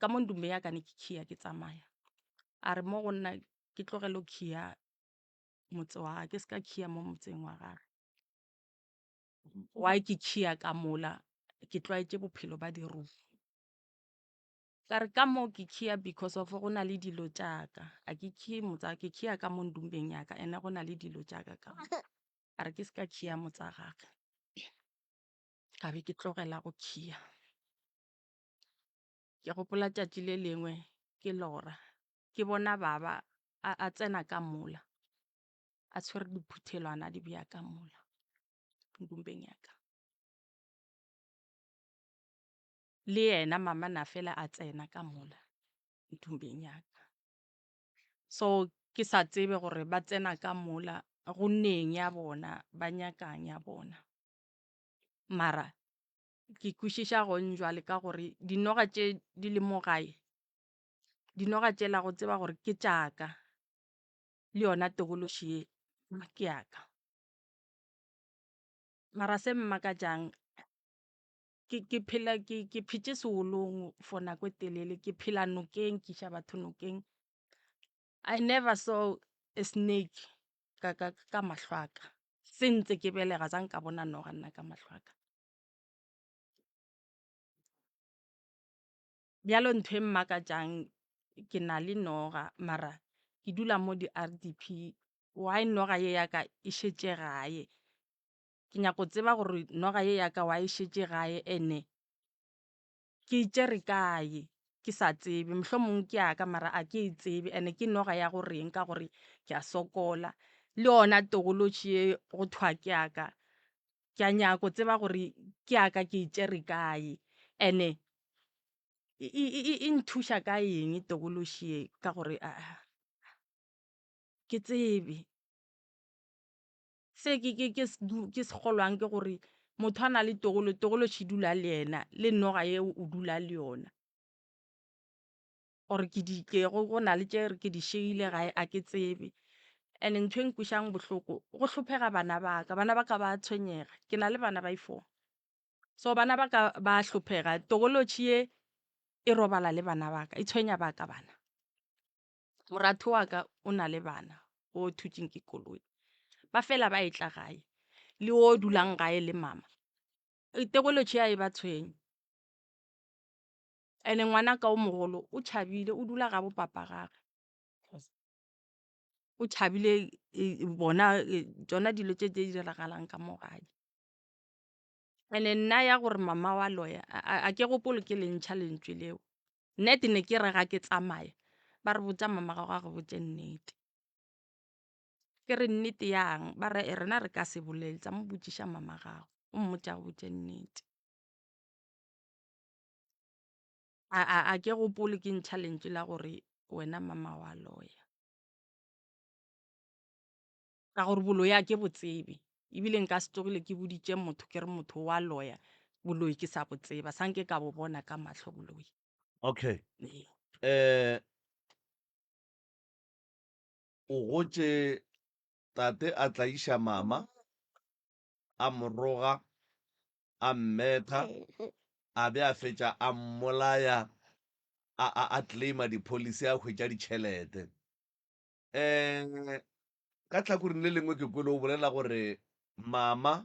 ka mo ndume ya ka ne ke khiya ke tsamaya a re mo go nna ke tlogele go khiya motse wa gage ke se ka khiya mo motseng wa gage. Why ke khiya ka mola ke tlwaetše bophelo ba dirumo. Ka re ka mo ke khiya because of go na le dilo tša ka, a ke khiye motsa ke khiya ka mo ndumbeng ya ka ene go na le dilo tša ka ka mo. A re ke se ka khiya motsa gage, ka be ke tlogela go khiya. Ke gopola tšatši le lengwe ke lora ke bona baba a tsena ka mola a tshwere diphuthelwana a di beya ka mola ndumbeng ya ka. Le yena mama na fela a tsena ka mola ndumbeng ya ka. So ke sa tsebe gore ba tsena ka mola go neng ya bona ba nyakang ya bona. Mara ke kwešiša gong jwale ka gore dinoga tše di le mo gae, dinoga tšela go tseba gore ke tša ka le yona tokološi ye ke ya ka. Mara se mmakatšang ke ke phela ke ke phetše seolong for nako e telele, ke phela nokeng, ke iša batho nokeng. I never saw a snake ka ka ka mahlo a ka. Se ntse ke belega za nka bona noga nna ka mahlo a ka. Bjalo ntho e mmakatšang ke na le noga mara ke dula mo di-R_D_P why noga ye ya ka e šetše gae? Ke nyako tseba gore noga ye ya ka why e šetše gae ene ke e tšere kae ke sa tsebe, mohlomong ke ya ka mara a ke e tsebe ene ke noga ya go reng ka gore ke a sokola. Le yona tokološi ye go thwa ke ya ka, ke a nyako tseba gore ke ya ka ke e tšere kae ene e nthuša ka eng tokološi ye ka gore a ke tsebe. Se ke ke ke ke se kgolwang ke gore motho a na le tokolo, tokološi e dula le yena le noga yeo o dula le yona. Or ke di ke go na le tše ke di šeile gae a ke tsebe. And ntho e nkwešang bohloko go hlophega bana ba ka, bana ba ka ba tshwenyega ke na le bana ba i-four. So bana ba ka ba hlophega tokološi ye e robala le bana ba ka, e tshwenya ba ka bana. Moratho wa ka o na le bana o thutšeng ke koloi, ba fela ba etla gae le o dulang gae le mama. Tokološi ya e ba tshwenye. Ene ngwana ka o mogolo o tšhabile o dula gabo papa gage. O tšhabile bona tšona dilo tše tše di diragalang ka mo gae. Ene nna ya gore mama wa loya a ke gopole ke le ntšha lentšwe leo. Nnete ne ke re ga ke tsamaya ba re botša mama gago a go botše nnete. Ke re nnete yang? Ba re rena re ka se bolele tsa mo botšiša mama gago o mmotše a go botše nnete. A ke gopole ke ntšha lentšu la gore wena mama wa loya. Ka gore boloi a ke bo tsebe ebile nka se tsogile ke boditše motho ke re motho wa loya boloi ke sa bo tseba sa nke ka bo bona ka mahlo boloi. Okay. Ee. Eh o gotše tate a tlaiša mama a mo roga a mmetha a be a fetša a mmolaya a a a claima di-policy a hwetša ditšhelete. Eh. Ka tlhakoring le lengwe ke kwele o bolela gore mama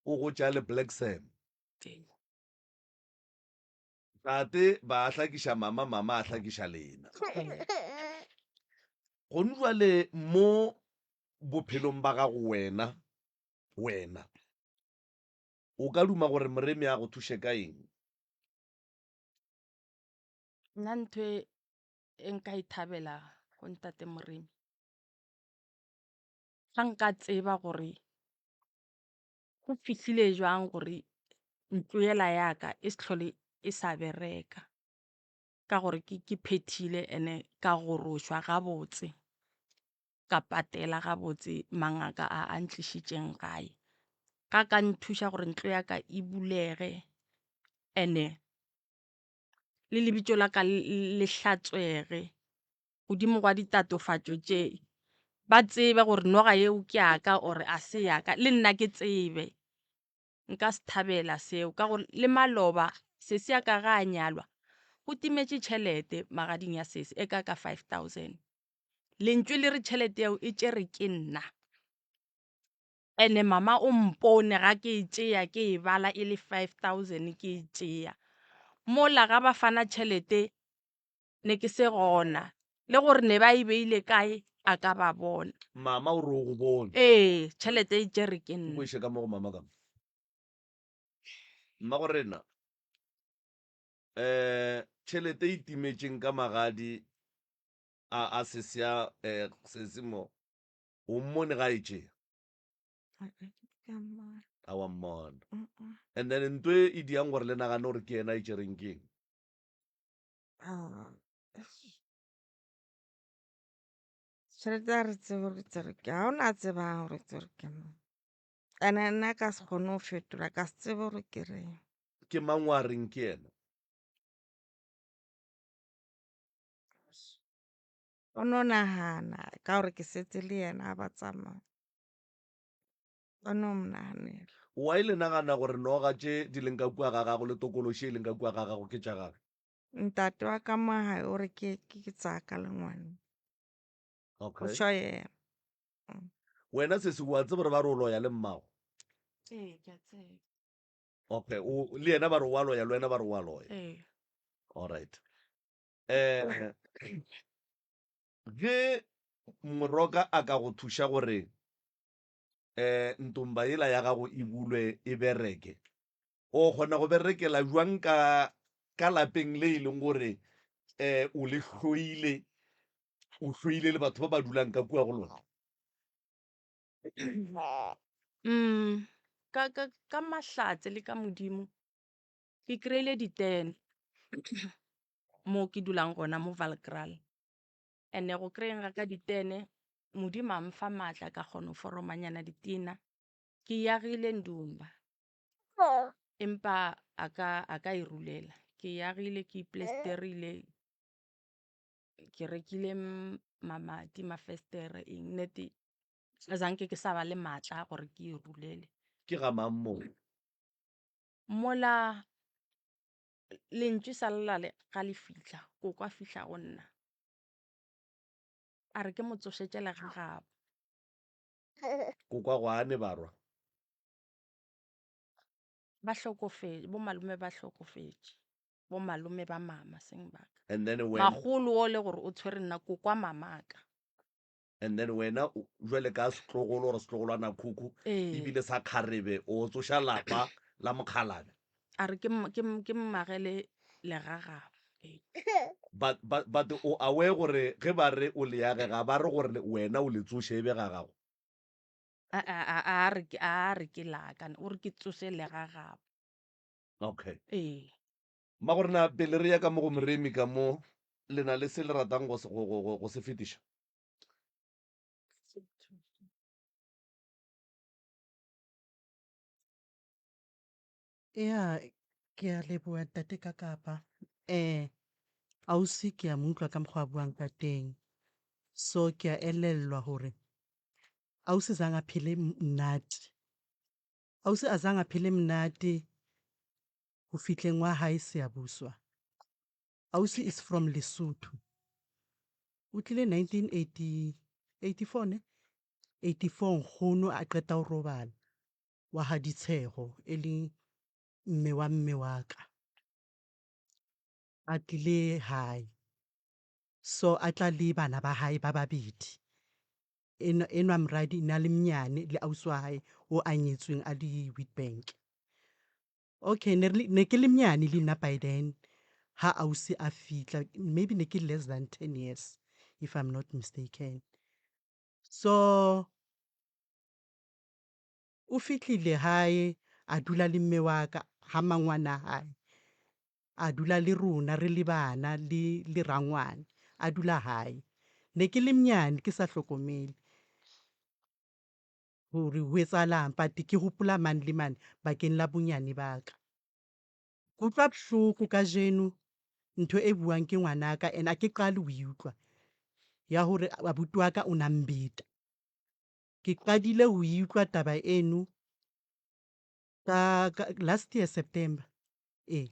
o gotše a le Black Sam. Ee. Tate ba a hlakiša mama, mama a hlakiša lena. Gone jwale mo bophelong ba gago wena, wena o ka duma gore Moremi a go thuše ka eng? Nna ntho e e nka e thabela go ntate Moremi, ga nka tseba gore go fihlile jwang gore ntlo yela ya ka e se hlole e sa bereka ka gore ke phethile and-e ka gorošwa gabotse, ka patela gabotse mangaka a a ntlišitšeng gae. Ga ka nthuša gore ntlo ya ka e bulege and-e le lebitso la ka le hlatswege godimo gwa ditatofatšo tše, ba tsebe gore noga yeo ke ya ka or a se ya ka, le nna ke tsebe. Nka se thabela seo ka gore le maloba sesi ya ka ga a nyalwa go timetše tšhelete magading ya sesi e ka ka 5000. Lentšu le re tšhelete yeo e tšere ke nna. Ene mama o mpone ga ke e tšea ke e bala e le 5000 ke e tšea. Mola ga ba fana tšhelete ne ke se gona le gore ne ba e beile kae a ka ba bona. Mama o re o go bone. Ee, tšhelete e tšere ke nna. O iše ka mo go mama ka mo. Mmago rena, um tšhelete e timetšeng ka magadi a a sesea um sesi mo, o mmone ga e tšea? A wa mmona. And then nto e e diang gore le nagane gore ke yena e tšereng ke eng? Tšhelete a re tsebe gore tsere ke ga ona a tsebang gore tsere ke mang and nna ka se kgone go fetola ka se tsebe gore ke reng. Ke mang wa reng ke yena? O no nagana ka gore ke setse le yena a ba tsamaya o no monaganela. Why le nagana gore noga tše di leng ka kua ga gago le tokološi e leng ka kua ga gago ke tša gage? Ntate wa ka mo gae o re ke ke tsaka le ngwana. Okay. O tšho yena. Wena sesi wa tseba gore ba re o loya le mmago? Ee, ke a tseba. Okay, o le yena ba re wa loya le wena ba re wa loya. Ee. All right. Eh ge Moroka a ka go thuša gore eh ntomba yela ya gago e bulwe e bereke, O kgona go berekela bjang ka ka lapeng le e leng gore um o le hloile, o hloile le batho ba ba dulang ka kua go lona? Mm, ka, ka, ka mahlatse le ka Modimo ke kry-ile ditene mo ke dulang gona mo Valkraal. And-e go kry-eng ga ka ditene, Modimo a mfa maatla ka kgona go foromanyana ditena. Ke e agile Ndumba. Empa a ka a ka e rulela. Ke e agile, ke e plesterile, ke rekile mamati, mafestere, eng. Nnete azanke ke sa ba le maatla a gore ke e rulele. Ke ga mang moo? Mola lentšu sa lla le ga le fihla, koko a fihla go nna. A re ke mo tsošetše legagabo. Koko a go ane barwa? Ba hlokofetše, bo malome ba hlokofetše. Bo malome ba mama seng ba ka. And then wena Magolo o le gore o tshwere nna kokwa mamaka. And then wena jwale ka setlogolo or setlogolwana khukhu Ee. ebile sa kgarebe o tsoša lapa la mokgalabje. A re ke ke ke mmagele legagabo. Ee. But but but o aware gore ge ba re o le age ga ba re gore wena o le tsoše e be ga gago. A a a a re ke a re ke laka o re ke tsose legagabo. Okay. Ee. Mmagorena pele re ya ka mo go Moremi ka mo le na le se le ratang go se go go go se fetiša? Ya, ke a leboha ntate ka kapa. Eh, ausi ke a mo utlwa ka mokgwa a buang ka teng. So ke a elellwa hore ausi zange a phele monate. Ausi a zange a phele monate ho fihleng wa hae Siyabuswa. Ausi is from Lesotho. O tlile 1984 ne? 84 nkgono a qeta ho robala wa ha Ditshego e leng mme wa mme wa ka. A tlile hae. So a tla le bana ba hae ba babedi. Enwa moradi na le mnyane le ausi wa hae o a nyetsweng a le Witbank. Okay ne re ne ke le mnyane le nna by then ha ausi a fihla maybe ne ke less than 10 years if I'm not mistaken. So o fihlile hae a dula le mme wa ka ha mangwana hae. A dula le rona re le bana le le rangwane a dula hae. Ne ke le mnyane ke sa hlokomele hore ho etsahalang but ke hopola mane le mane bakeng la bonyane ba ka. Ke utlwa bohloko kajeno ntho e buang ke ngwanaka and ha ke qale ho e utlwa ya hore abuti wa ka o na mbeta. Ke qadile ho e utlwa taba eno ka last year September ee,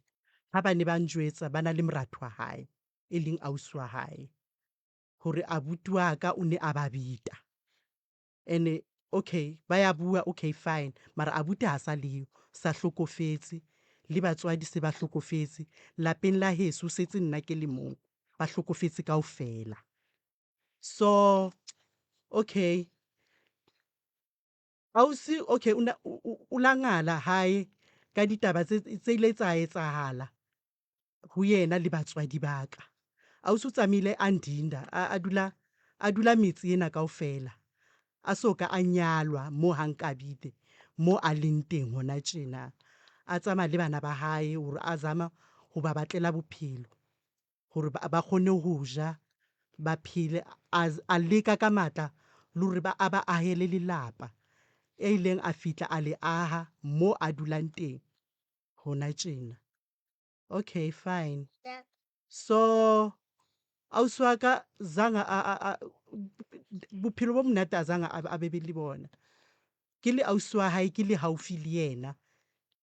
ha ba ne ba njwetsa ba na le moratho wa hae e leng ausi wa hae hore abuti wa ka o ne a ba beta. Ene okay ba ya bua okay fine mara abuti ha sa leyo sa hlokofetse le batswadi se ba hlokofetse lapeng la heso setse nna ke le mong ba hlokofetse kaofela. So okay ausi okay o la ngala hae ka ditaba tse ile tsa etsahala ho yena le batswadi ba ka. Ausi o tsamaile a ndinda a dula a dula metse ena kaofela. A so ka a nyalwa mo ha Nkabide mo a leng teng hona tjena. A tsamaya le bana ba hae hore a zama ho ba batlela bophelo hore ba kgone ho ja ba phele. A leka ka matla le hore a ba ahele lelapa e ileng a fihla a le aha mo a dulang teng hona tjena. Okay fine. So ausi wa ka zanga a bophelo bo monate a zanga a be le bona. Ke le ausi wa hae ke le haufi le yena.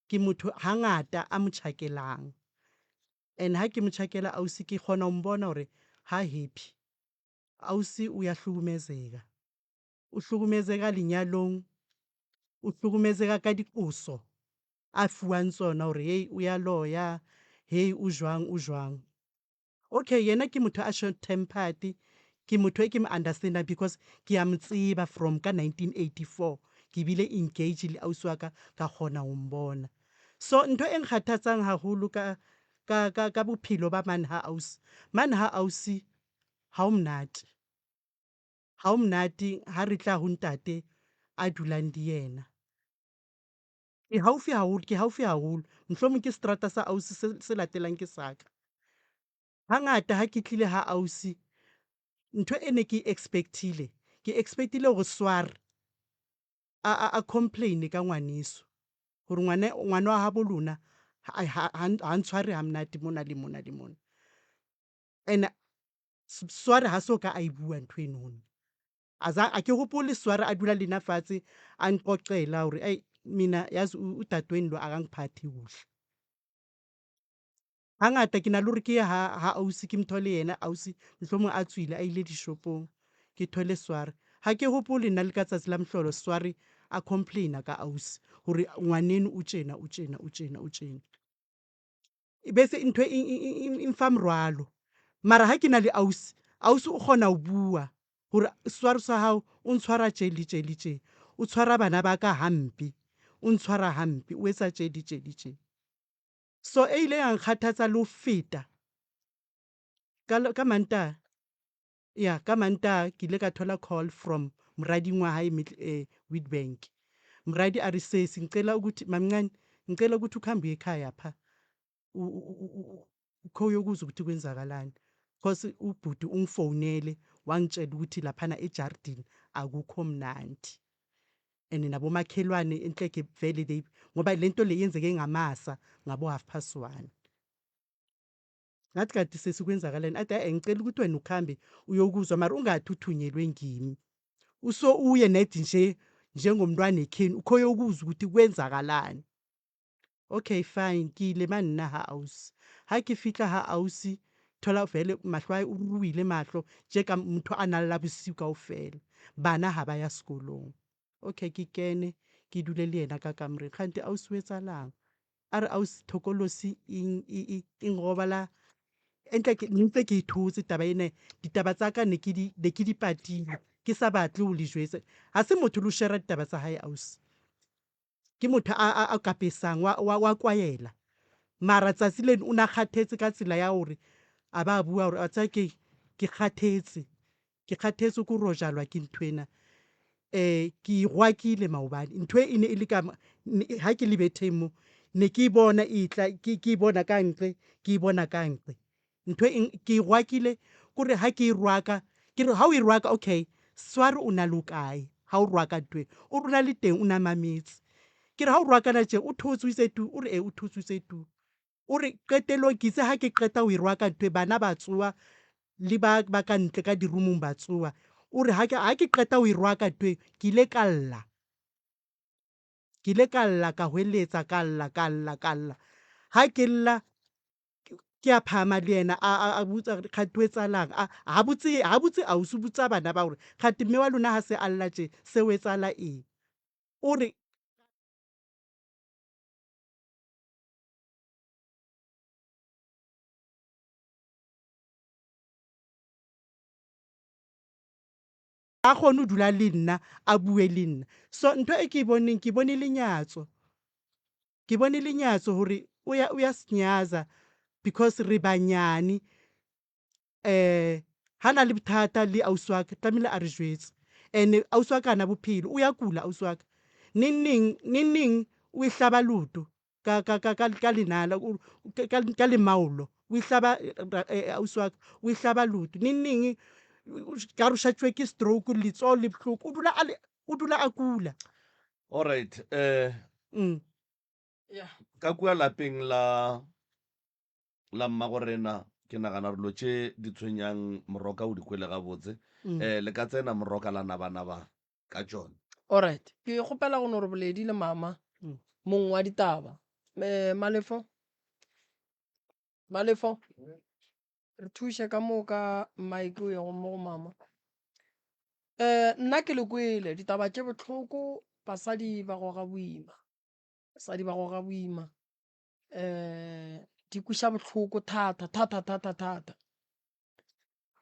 Ke motho hangata a mo tjhakelang. And ha ke mo tjhakela ausi ke kgona ho mbona hore ha happy. Ausi o ya hlukumezeka. O hlukumezeka lenyalong, o hlukumezeka ka diqoso a fuwang tsona hore hey o ya loya, hey o jwang o jwang. Okay yena ke motho a short tempered, ke motho e ke mo understand-ang because ke a mo tseba from ka 1984 ke bile engage le ausi wa ka ka kgona ho mbona. So ntho e nkgathatsang haholo ka ka ka ka bophelo ba mane ha ausi, mane ha ausi ha o monate. Ha o monate ha re tla ho ntate a dulang le yena. Ke haufi haholo, ke haufi haholo. Mohlomong ke seterata sa ausi se latelang ke sa ka. Hangata ha ke tlile ha ausi ntho e ne ke e expect-ile, ke expect-ile hore sware a complain ka ngwaneso hore ngwana wa habo lona ha ntshware ha monate mona le mona le mona. And sware ha so ka a e bua ntho eno ho nna. A ke hopole sware a dula le nna fatshe a nqoqela hore ai mina yazi udadewenu lo akangiphathi kuhle. Hangata ke na le hore ke ye ha ausi ke mo thole yena ausi mohlomong a tswile a ile dishopong ke thole sware. Ha ke hopole nna le ka tsatsi la mohlolo sware a complain-a ka ausi hore ngwaneno o tjena o tjena o tjena o tjena. Bese ntho e mfa morwalo. Mara ha ke na le ausi, ausi o kgona ho bua hore sware sa hao o ntshwara tje le tje le tje. O tshwara bana ba ka hampe, o ntshwara hampe, o etsa tje le tje le tje. So e ile ya nkgathatsa le ho feta ka Mantaha, ya ka Mantaha ke ile ka thola call from morading wa hae Witbank. Moradi a re sesi ngicela ukuthi mamncane ngicela ukuthi ukuhambe uye ekhaya pha ukhe uyokuzwa ukuthi kwenzakalani. Cause ubhuti ungifonele wangitshela ukuthi laphana ejardini akukho mnandi. And nabomakhelwane enhleke vele they ngoba lento le yenzeke ngamasa ngabo 1:30. Ngathi kanti sesi kwenzakalani? Athi eh ngicela ukuthi wena ukhambe uyokuzwa mara ungathi uthunyelwe ngimi. Uso uye net nje njengomntwana ekhenu ukhe uyokuzwa ukuthi kwenzakalani. Okay fine ke ile ma nna ha ausi. Ha ke fihla ha ausi Thola fele mahlo a o ruruile mahlo tše ka motho a na lla bosiu kaofela. Bana ha ba ya sekolong. Okay ke kene ke dule le yena ka kamoreng kgante ausi o etsalang? A re ausi thokolosi e, e, e, e nrobala entle ke ne ntse ke e thotse taba ena ditaba tsa ka ne ke di ne ke di patile ke sa batle ho le jwetsa. Ha se motho le ho shera ditaba tsa hae ausi. Ke motho a, a, a kapesang wa, wa, wa kwaela. Mara tsatsi leno o na kgathetse ka tsela ya hore a ba bua hore wa tseba keng ke kgathetse, ke kgathetse ke ho rojalwa ke nthwena. Um ke e rwakile maobane ntho e ne e le ka ha ke le betheng mo ne ke e bona e tla ke e bona ka nqe ke e bona ka nqe. Ntho e ke e rwakile kore ha ke e rwaka ke re ha o e rwaka okay sware o na le o kae ha o rwaka ntho e o re o na le teng o na mametse. Ke re ha o rwakana tje o thotse o itse tu o re ee o thotse o itse tu. O re qetellong ke itse ha ke qeta ho e rwaka ntho e bana ba tsoha le ba ba ka ntle ka di-room-ong ba tsoha. O re ha ke ha ke qeta ho e rwaka ntho e ke ile ka lla. Ke ile ka lla ka hweletsa ka lla ka lla ka lla. Ha ke lla ke a phahama le yena a a a botsa hore kgante ho etsahalang. A ha botse ha botse ausi o botsa bana ba hore kgante mme wa lona ha se a lla tje se ho etsahala eng. O re. A kgone ho dula le nna a bue le nna. So ntho e ke e boneng ke bone lenyatso. Ke bone lenyatso hore o ya o ya senyaza because re banyane. Um ha na le bothata le ausi wa ka tlamehile a re jwetse. And ausi wa ka hana bophelo o ya kula ausi wa ka. Neng neng neng neng o e hlaba leoto ka ka ka ka lenala ka ka lemaolo o e hlaba ausi wa ka o e hlaba leoto. Neng neng ka re o šatšwe ke stroke letsoho le bohloko o dula a le o dula a kula. Alright eh Mm. ka kua lapeng la la mmagorena ke nagana gore dilo tše di tshwenyang moroka o di kwele gabotse Mm. eh le ka tsena moroka la nabanaba ka tšona. Alright, ke kgopela go no re boledi le mama mong wa ditaba. Eh, Malefo, Malefo, re thuše ka moo ka mike o yego mo go mama. Eh, nna ke le kwele ditaba tše bohloko, basadi ba goga boima, basadi ba goga boima. Eh, di kweša bohloko thata thata thata thata.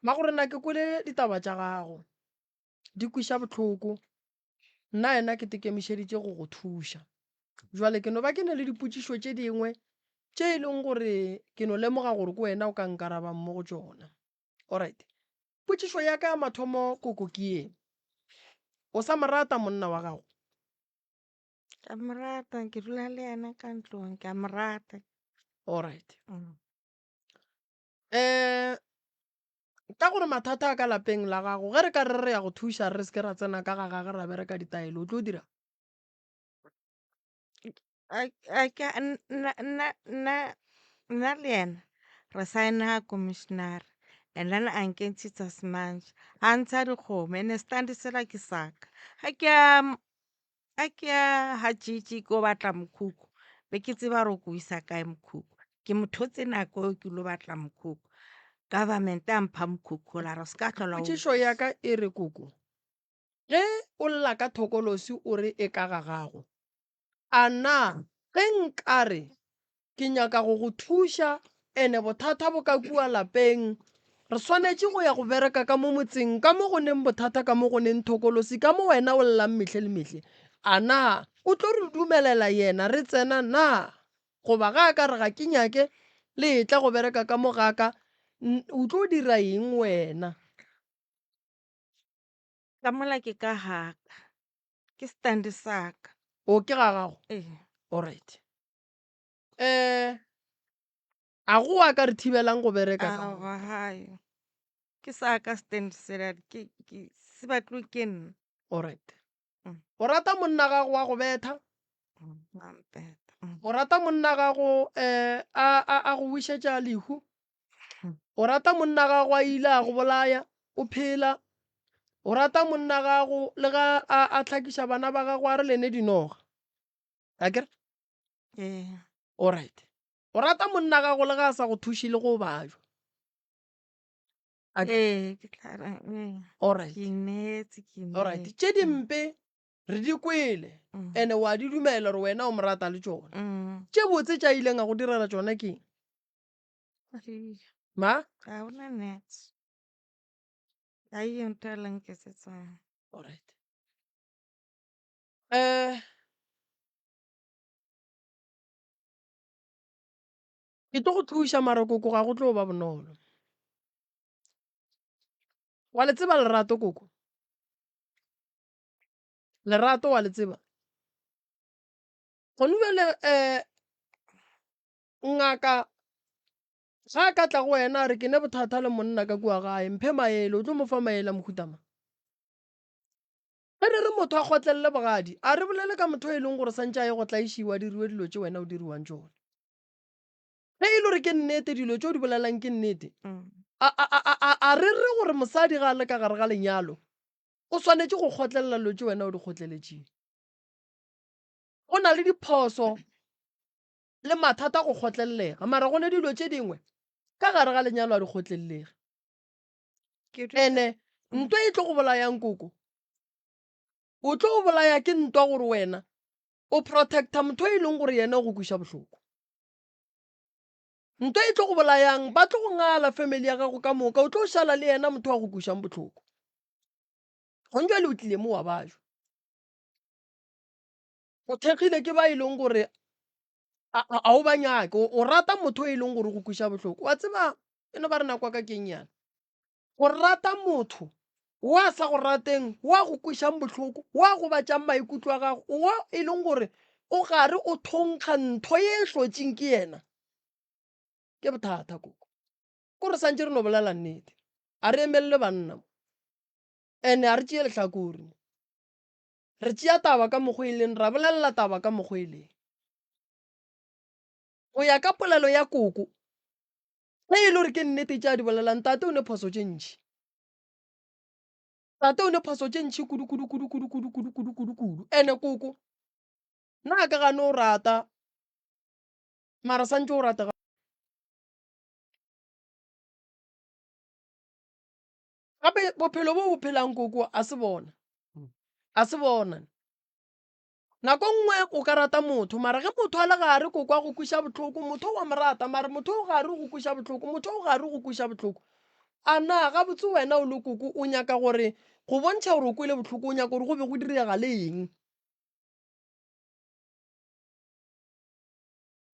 Magorena ke kwele ditaba tša gago. di kweša bohloko. Nna yena ke tekemišeditše go go thuša. Jwale ke no ba ke na le dipotšišo tše dingwe tše e leng gore ke no lemoga gore ke wena o ka nkarabang mo go tšona. Alright. Potšišo ya ka ya mathomo koko ke ye. O sa mo rata monna wa gago? Ke a mo rata, ke dula le yena ka ntlong, ke a mo rata. Alright. Mm. Eh Ka gore mathata a ka lapeng la gago, ge re ka re re ya go thuša re se ke ra tsena ka ga gage ra bereka ditaelo, o tlo dira? Nna le yena re signa commissioner and then a nkentšhitša semantšha, a ntsha dikgomo and-e stand sela ke sa ka. Ga ke ya Ga ke ya ga Tšitši ke yo batla mokhukhu, be ke tseba gore ke o isa kae mokhukhu. Ke mo thotse nako eo ke lo batla mokhukhu. Government a mpha mokhukhu ola, a re o se ka hlola o. Potšišo ya ka e re, Koko, ge o lla ka thokolosi o re e ka ga gago, a na ge nkare Ke nyaka go go thuša, ene bothata bo ka kua lapeng. Re swanetše go ya go bereka ka mo motseng, ka mo go neng bothata, ka mo go neng thokolosi, ka mo wena o llang mehle le mehle. A na o tlo re dumelela yena re tsena na? Goba ga a ka re ga ke nyake le etla go bereka ka mo ga ka, o tlo dira eng wena? Ka mola ke ka ga ka, ke stand sa ka. O, ke ga gago? Ee. Alright. Um a go a ka re thibelang go bereka ka mo? Aowa hayo. Ke sa ka stand sela ke ke se batlwe ke nna. Alright. Mm. O rata monna gago wa go betha? A mpeta. O rata monna gago um a a a go wišetša lehu? O rata monna gago a ile a go bolaya o phela? O rata monna gago le ga a a hlakiša bana ba gago a re lene dinoga? Akere? Ee. Alright. O rata monna gago le ga a sa go thuše le go bajwa? A ke- Ee, ke tla re ee. Alright. Ke ineetse, ke Alright. ineetse. Tše dimpe re di kwele and wa di dumela gore wena o mo rata le tšona. Tše botse tša ileng a go direla tšona ke eng? Ma? Ga gona niks. Ga eyo ntho e la nketsetsang. Alright. Eh Ke tlo go thuša mara koko ga go tlo ba bonolo. Wa le tseba lerato koko? Lerato wa le tseba? Gone bjale um ngaka ga a ka tla go wena a re ke ne bothata le monna ka kua gae mphe maele o tlo mo fa maele a mohuta mang? Ge re re motho a kgotlelele bogadi a re bolele ka motho e leng gore santše a ye go tlaišiwa a diriwe dilo tše wena o diriwang tšona. Ge e le gore ke nnete dilo tše o di bolelang ke nnete, a, a, a, a, a re re gore mosadi ga a le ka gare ga lenyalo o swanetše go kgotlelela dilo tše wena o di kgotleletšeng. Go na le diphoso le mathata go kgotlelelega, mara go ne dilo tše dingwe ka gare ga lenyalo a di kgotlelelege. Ene ntwa e tlo go bolayang koko, o tlo bolaya ke ntwa gore wena o protecta motho e leng gore yena o go kweša bohloko. Ntwa e tlo go bolayang, ba tlo go ngala family ya gago ka moka, o tlo šala le yena motho wa go kwešang bohloko. Gong jwale o tlile mo wa bajwa. O thekgile ke ba e leng gore a o ba nyake, o rata motho e leng gore o go kweša bohloko. Wa tseba e no ba re nako ya ka ke e nnyane. Go rata motho wa sa go rateng, wa go kwešang bohloko, wa gobatšang maikutlo a gago, wa e leng gore o gare o thonkga ntho ye e hlotšeng ke yena, ke bothata koko. Ko re santše re no bolela nnete, a re emelele banna mo, and-e a re tšee lehlakore mo. Re tšea taba ka mokgo e leng, ra bolelela taba ka mokgo e leng. Go ya ka polelo ya koko, Ge e le gore ke nnete tše a di bolelang, tate o ne phoso tše ntši. Tate o ne phoso tše ntši kudu kudu kudu kudu kudu kudu kudu kudu kudu. Ene koko, nna a ka gane o rata, mara santše o rate. Gape bophelo bo bo phelang koko a se bona, a se bona. Nako nngwe o ka rata motho mara ge motho a le gare ko kwa go kweša bohloko, motho wa mo rata mara motho o gare o go kweša bohloko, motho o gare o go kweša bohloko. A na gabotse wena o le koko o nyaka gore go bontšha gore o kwele bohloko o nyaka gore go be go direga le eng?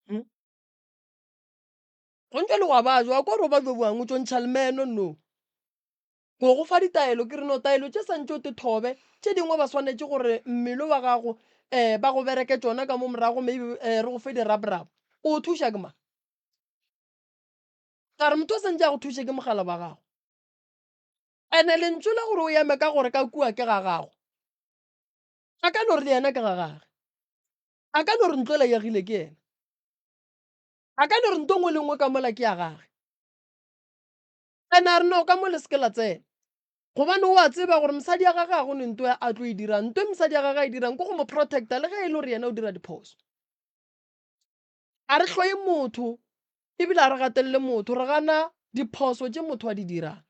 Hmm? Go ntšwe le wa bajwa, wa kwa gore o bajwa bjang, o tšo ntšha lemeno no. Go go fa ditaelo, ke re no taelo tše santše o te thobe, tše dingwe ba swanetše gore mmele wa gago um ba go bereke tšona ka mo morago maybe um re go fe di-rub-rub. O thuša ke mang? Ka re motho o santše a go thuše ke mogala wa gago. Ene lentšu la gore o eme ka gore ka kua ke ga gago, a ka no re le yena ke ga gage. A ka no re ntlo e la e agile ke yena. A ka no re nto nngwe le nngwe ka mola ke ya gage. Ene a re, No, ka mo le se ke la tsena. Gobane o a tseba gore mosadi ya gage ga go ne nto a tlo e dirang. Nto e mosadi ya gage a e dirang ke go mo protecta le ge e le gore yena o dira diphoso. A re hloye motho ebile a re gatelele motho, re gana diphoso tše motho a di dirang.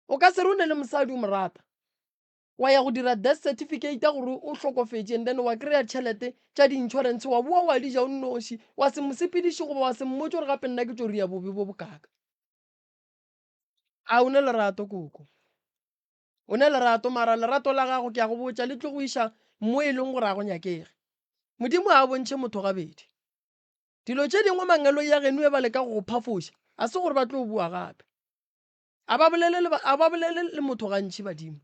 O ka se re o ne le mosadi o mo rata, wa ya go dira death certificate ya gore o hlokofetše and then wa kry-a tšhelete tša di-insurance wa boa wa di ja o nnoši, wa se mo sepediše goba wa se mmotše gore gape nna ke tšo ria bobe bo bokaka. A o ne lerato koko? O ne lerato mara lerato la gago ke a go botša le tlo go iša mo e leng gore a go nyakege. Modimo ga a bontšhe motho gabedi. Dilo tše dingwe mangeloi a geno e ba leka go go phafoša, a se gore ba tlo boa gape. A ba bolele le, a ba bolele le motho gantši badimo.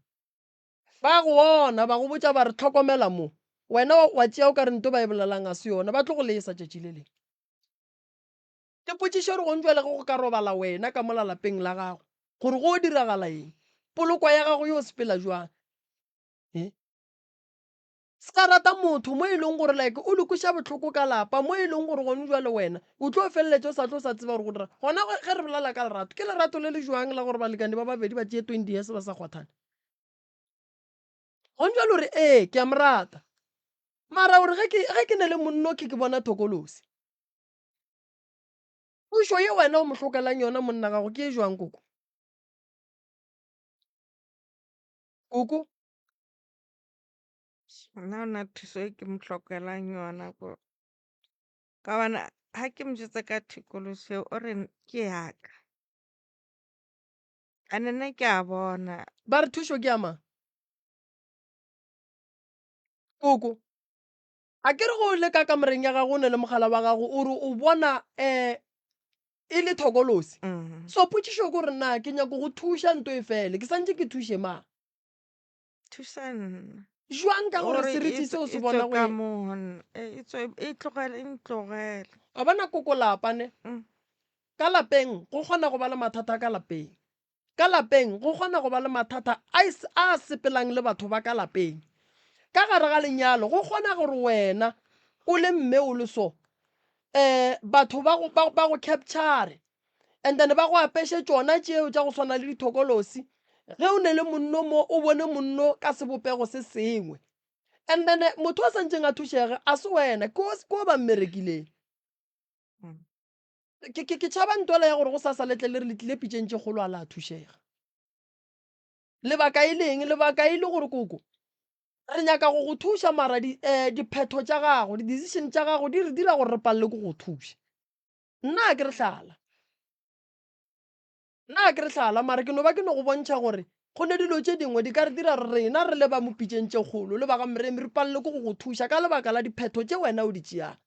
Ba go ona, ba go botša ba re hlokomela mo. Wena wa tšea o ka re nto ba e bolelang a se yona, ba tlo go lesa tšatši le lengwe. Ke potšišo gore gong jwale ge go ka robala wena ka mola lapeng la gago, gore go diragala eng? Poloko ya gago yo sepela jwang? Eh? Se ka rata motho mo e leng gore like o le kweša bohloko ka lapa mo e leng gore gone jwale wena o tlo feleletša o sa tlo sa tseba gore go dira gona ge re bolela ka lerato ke lerato le le jwang la gore balekane ba babedi ba tšee 20 years ba sa kgwathane gone jwale gore ee ke a mo rata mara gore ge ke ge ke ne le monno ke ke bona thokolosi pušo ye wena o mo hlokelang yona monna gago ke e jwang koko? Koko? Nna ona thuso e ke mo hlokelang yona ko ka gobane ga ke mo jwetsa ka thekološi eo o re ke ya ka. And nna ke a bona. Ba re thušo ke ya mang? Koko, a ke re go le ka kamoreng ya gago o ne le mogala wa gago o re o bona um e le thokolosi. Mm. So potšišo ke gore na ke nyako go thuša nto e fele ke santše ke thuše mang? Thuša nna. Jwang ka gore Gore seriti e seo tswe se e bona tswe go ka e mo go nna. E e tswe e tlogele e ntlogele. Wa bona koko lapa ne? Mm. Ka lapeng go kgona go ba le mathata ka lapeng. Ka lapeng go kgona go ba le mathata a a sepelang le batho ba ka lapeng. Ka gare ga lenyalo go kgona gore wena o le mme o le so um batho ba go, ba, ba go capture and then ba go apeše tšona tšeo tša go swana le dithokolosi ge o ne le monno mo o bone monno ka sebopego se sengwe and then motho a santšeng a thušege a se wena ke o ba mmerekileng. Mm. Ke, ke, ke tšhaba ntwela ya gore go sasa le tle le re le tlile pitšeng tše kgolo a la thušega. Lebaka e leng? Lebaka e le gore koko, re nyaka go go thuša mara di, eh, diphetho tša gago, di-decision tša gago di re dira gore re palele ke go thuša. Nna a ke re hlala. Nna a ke re hlala mara ke no ba ke no go bontšha gore go ne dilo tše dingwe di ka re dira gore rena re le ba mo pitšeng tše kgolo le ba ga Moremi re palele ke go go thuša ka lebaka la diphetho tše wena o di tšeang.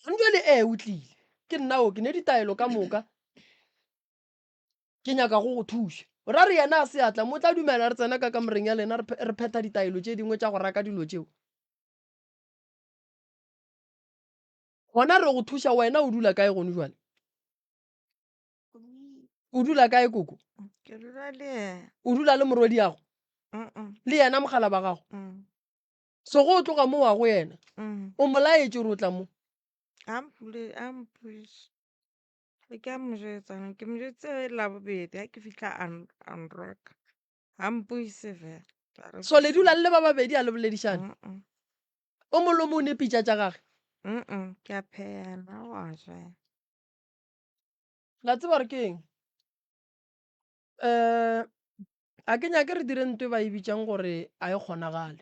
Gone jwale ee o tlile, ke nna o, ke ne ditaelo ka moka, ke nyaka go go thuša. O ra re yena a se a tla mo, o tla dumela re tsena ka kamoreng ya lena re phetha ditaelo tše dingwe tša go raka dilo tšeo? Gona re go thuša wena o dula kae gone jwale? O dula kae koko? Ke dula le yena. O dula le morwediago? Le yena mogala ba gago? Mm. So go o tloga mo wa go yena, Mm. o mo laetše gore o tla mo. A mpole a mpuiše. Ge ke a mo jwetsa, ke mo jwetse Labobedi ha ke fihla a a nroka. A mpuise fela. A re So le dula le le ba babedi a le boledišane. Mm-mm. O mongwe le o mongwe o ne pitša tša gage. Mm-mm. Ke a pheha yena o a ja. La tseba gore ke eng? Um A ke nyake re dire nto e ba e bitšang gore a e kgonagale.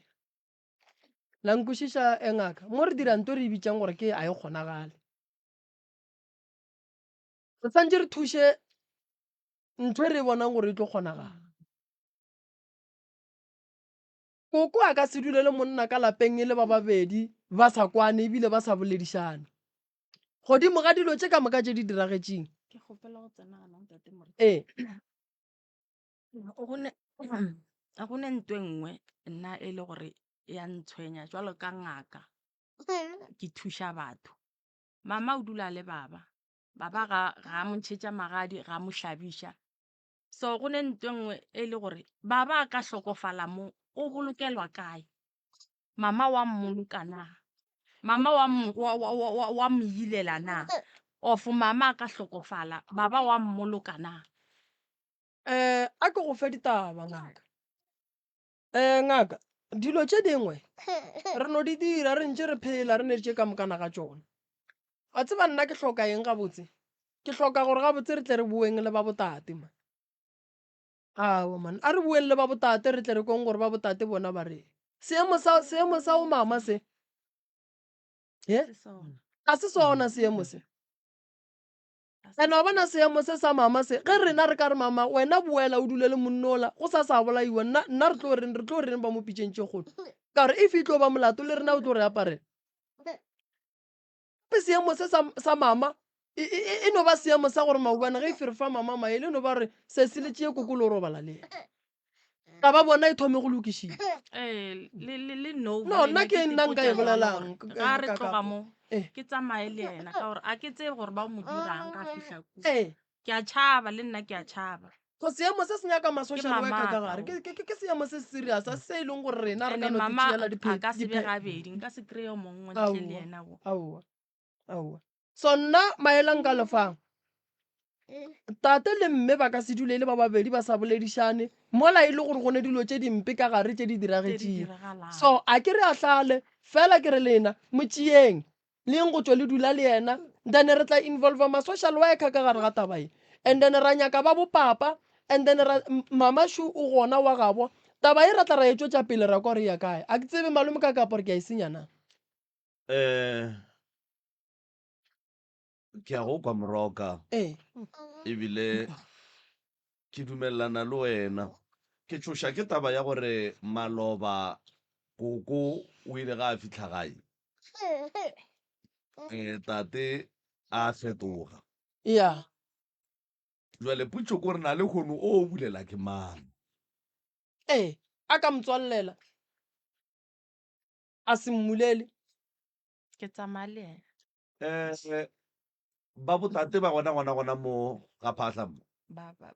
La nkwešiša e ngaka? Mo re dira nto e re e bitšang gore ke a e kgonagale. Re santše re thuše ntho e re e bonang gore e tlo kgonagala. Koko a ka se dule le monna ka lapeng e le ba babedi ba sa kwane ebile ba sa boledišane. Godimo ga dilo tše ka moka tše di diragetšeng. Ke kgopela go tsena gana ntate Morena. Ee. Go ne go ne ntho e nngwe nna e le gore ya ntshwenya jwalo ka ngaka ke thuša batho. Mama o dula le baba, baba ga ga a mo ntšhetša magadi ga a mo hlabiša. So go ne ntho e nngwe e le gore baba a ka hlokofala mo o bolokelwa kae? Mama wa mmoloka na? Mama wa wa wa wa wa mo ilela na? Of mama a ka hlokofala baba wa mmoloka na? Um a ke go fe ditaba ngaka. Um ngaka, dilo tše dingwe re no di dira re ntše re phela re ne tše ka mokana ga tšona. Wa tseba nna ke hloka eng gabotse? Ke hloka gore gabotse re tle re boeng le ba botate man. Aowa man, a re boeng le ba botate re tle re kweng gore ba botate bona ba reng. Seemo sa seemo sa go mama se, he? Ga se sona seemo se. And wa bona seemo se sa mama se, ge rena re ka re mama wena boela o dule le monna ola, go sa sa bolaiwa, nna nna re tlo reng, re tlo reng ba mo pitšeng tše kgolo? Ka gore if e tlo ba molato le rena o tlo re aparela. Gape seemo se sa, sa mama e, e, e, e no ba seemo sa gore maubane ge e fe re fa mama maele e no ba gore sesi le tšee koko le o robala le yena. Taba bona e thome go lokišiwa. Ee, le, le, le no No, nna ke nna nka e bolelang. Ga re tloga mo, Eh. ke tsamaye le yena ka gore a ke tsebe gore ba mo dirang ga fihla kua. Ee. Ke a tšhaba le nna ke a tšhaba. So seemo se se nyaka ma-social Ke worker ka mamaka gare. o. Ke, ke, ke, ke seemo se serious, a se e leng gore rena re Ene ka no mama tšeela a diphe- ka se be diphe- gabedi, nka se kry-e yo mongwe ntle le Aowa, yena wo. aowa, aowa. So nna maele a nka le fang, tate le mme ba ka se dule e le ba babedi ba sa boledišane mola e le gore go ne dilo tše dimpe ka gare tše di diragetšeng. So a ke re a hlale fela ke re lena mo tšeeng le yeng go tšwa le dula le yena, then re tla involva ma-social worker ka gare ga taba ye, and then ra nyaka ba bopapa And then ra, mama šo o gona wa gabo. Taba e ra tla ra e tšwetša pele ra kwa gore e ya kae. A ke tsebe malome ka kapa gore ke a e senya na. Eh, ke a go kwa Moroka. Ee. Ebile ke dumelelana le wena. Ke tšhoša ke taba ya gore maloba koko o ile ga a fihla gae, eh, tate a fetoga. Ya. Jwale potšo ko re na le kgono o bulela ke mang? Ee, a ka motswallela a se mmulele. Ke tsamaya le yena. Eh, ba botate ba gona gona gona mo ga phahla mo. Ba ba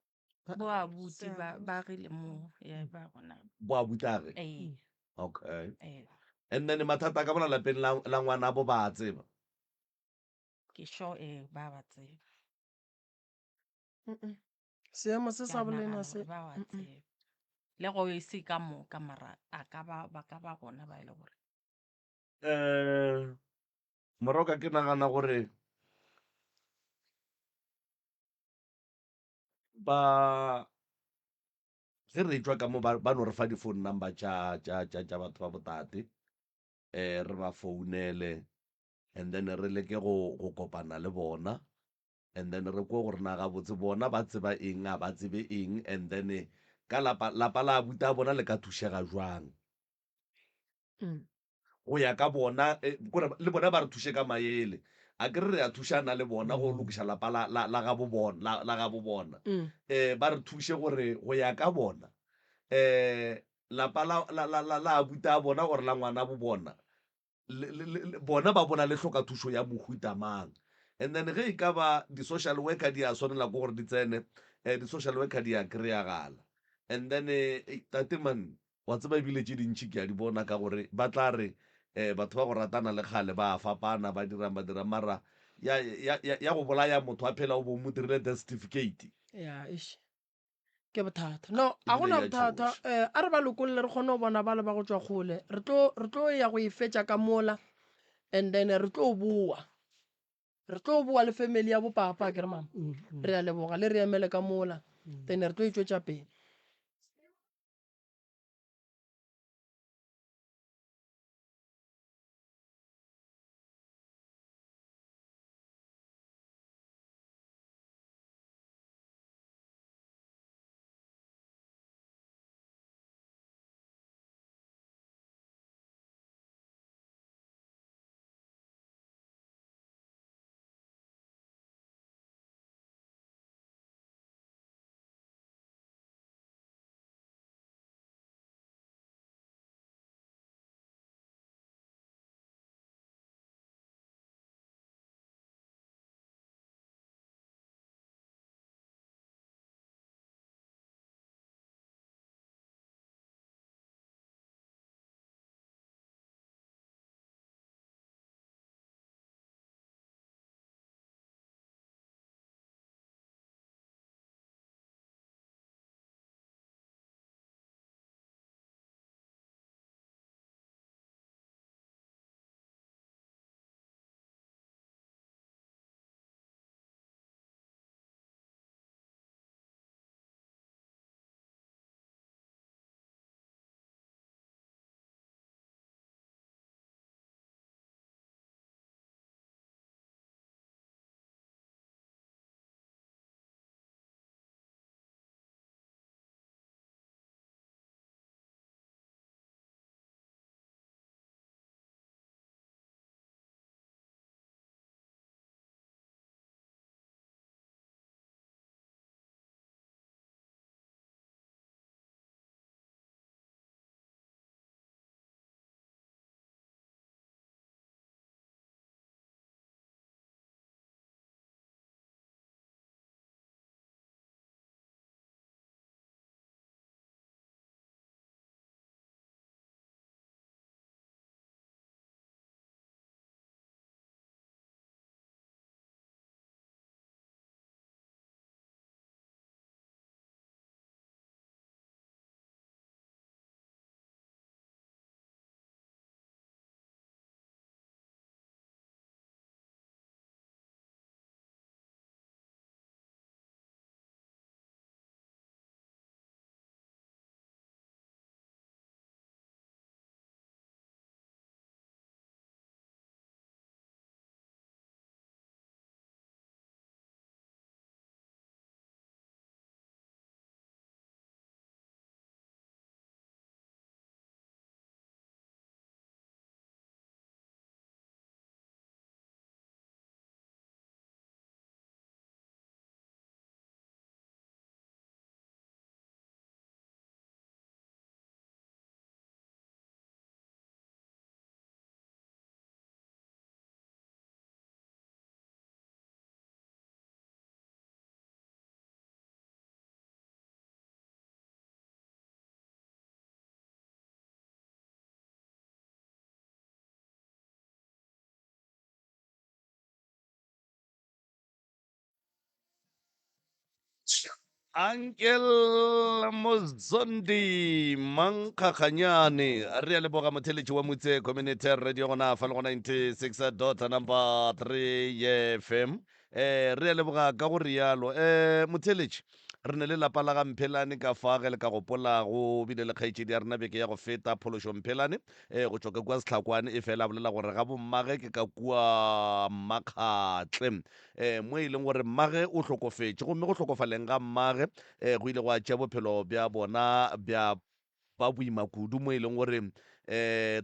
bo abuti ba ba rile mo ya ba gona. Bo abutage. Ee. Okay. Ee. And then mathata ka mola lapeng la la ngwana bo ba tseba. Ke sure ee ba ba tseba. Seemo se Ke sa a bolena nagana se. gore ba ba tseba. Le go e se ka moka mara a ka ba ba ka ba gona ba e le gore. Eh Moroka ke nagana gore ba ge re tšwa ka mo ba ba no re fa di-phone number tša tša tša tša batho ba botate eh re ba founele and then re leke go go kopana le bona and then re kwe gore na gabotse bona ba tseba eng a ba tsebe eng and then ka lapa lapa la abuti a bona le ka thušega jwang. Go ya ka bona, kore le bona ba re thuše ka maele. A ke re re a thušana le bona go lokiša lapa la, la, la gabo bona, la, la gabo bona. Ba re thuše gore go ya ka bona, lapa la, la, la, la, la abuti a bona or la ngwana bo bona, le, le, le, bona ba bona le hloka thušo ya mohuta mang. And then ge e ka ba di-social worker di a swanela ke gore di tsene, di-social worker di a kry-agala. And then, tate man, Wa tseba ebile tše dintši ke a di bona ka gore ba tla re eh, batho ba go ratana le kgale ba a fapana, ba dirang ba dirang, mara ya, ya, ya, ya go bolaya motho a phela o bo o mo dirile death certificate. Ya, eish. Ke bothata. No, a Ebile gona ya bothata. tšhoša. Eh, a re ba lokolle re kgone go bona bale ba go tšwa kgole. Re tlo, re tlo ya go e fetša ka mola and then re tlo boa. Re tlo boa le family ya bo papa, akere mama? Re a leboga, le re emele ka mola. Then re tlo e tšwetša pele. Uncle Mozondi Mankgakganyane re a leboga motheletši wa Motse Community Radio gona fa le go 96 dot number 3 FM eh re a leboga ka go rialo eh motheletši re ne le lapa la ga Mphelane ka fa ge le ka gopola go bile le kgaetšedi ya rena beke ya go feta Phološo Mphelane eh go tšwa ka kua Sehlakwane e fela a bolela gore ga bommage ke ka kua Mmakgatle um mo e leng gore mmage o hlokofetše, gomme go hlokofaleng ga mmage um go ile gwa tšea bophelo bja bona bja ba boima kudu, mo e leng gore um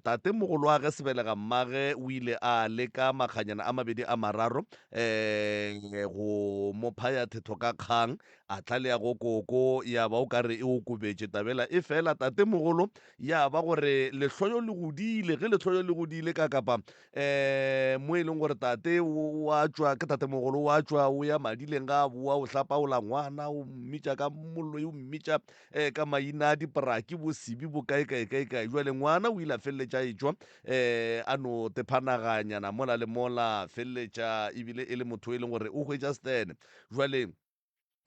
tatemogoloage sebelega mmage o ile a leka makganyana a mabedi a mararo um go mo phaya thetho ka kgang, a tla le ya go koko ya ba o ka re e okobetše tabela, efela tatemogolo ya ba gore lehloyo le godile, ge lehloyo le godile ka kapa um mo e leng gore tate o a tšwa ke tatemogolo o a tšwa o ya madileng ga a boa o hlapaola ngwana o mmitša ka mollo o mmitša um ka maina a diporaki bo sebi bo kae kae kae kae jwale ngwana o ile a feleletša e tšwa um a no tephanaganyana mola le mola feleletša ebile e le motho e leng gore o hwetša stene jwale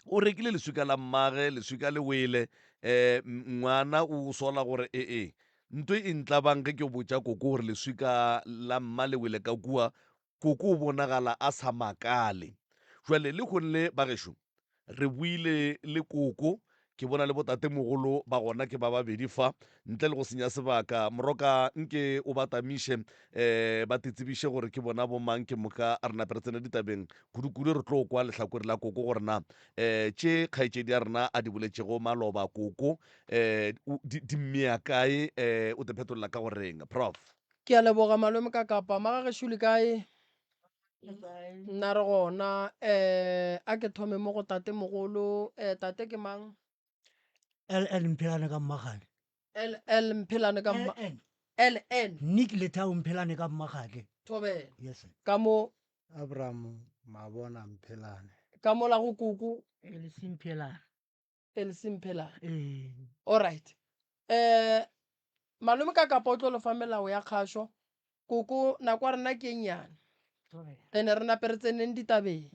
o rekile leswika la mmage leswika le wele um ngwana o sola gore ee nto e ntlabang ge ke botša koko gore leswika la mma le wele ka kua koko o bonagala a sa makale jwale le gonle bagešo re buile le koko ke bona le botatemogolo ba gona ke ba babedi fa ntle le go senya sebaka moroka nke o ba tamiše um ba tetsebiše gore ke bona bomang ke moka a re nape re tsene ditabeng kudu-kudu re tlo kwa lehlakore la koko gore na um tše kgaetšedi ya rena a di boletšego maloba koko um di mmea kae um o te phetolela ka goreng prof. Ke a leboga malome ka kapa magagešo le kae? Nna re gona um a ke thome mo go tate mogolo um tate ke mang? LN Mphelane ka Mmakgale. LL Mphelane ka Mma LN. LN. Nick Lethao Mphelane ka Mmakgale. Thobela. Yes sir. Ka mo Abraham Mabona Mphelane. Ka mo la go koko. Elsie Mphelane. Elsie Mphelane. Ee. All right. Eh malome ka kapa o tlo le fa melao ya kgašo. Koko nako ya rena ke e nnyane. Thobela. Ene re nape re tseneng ditabeng.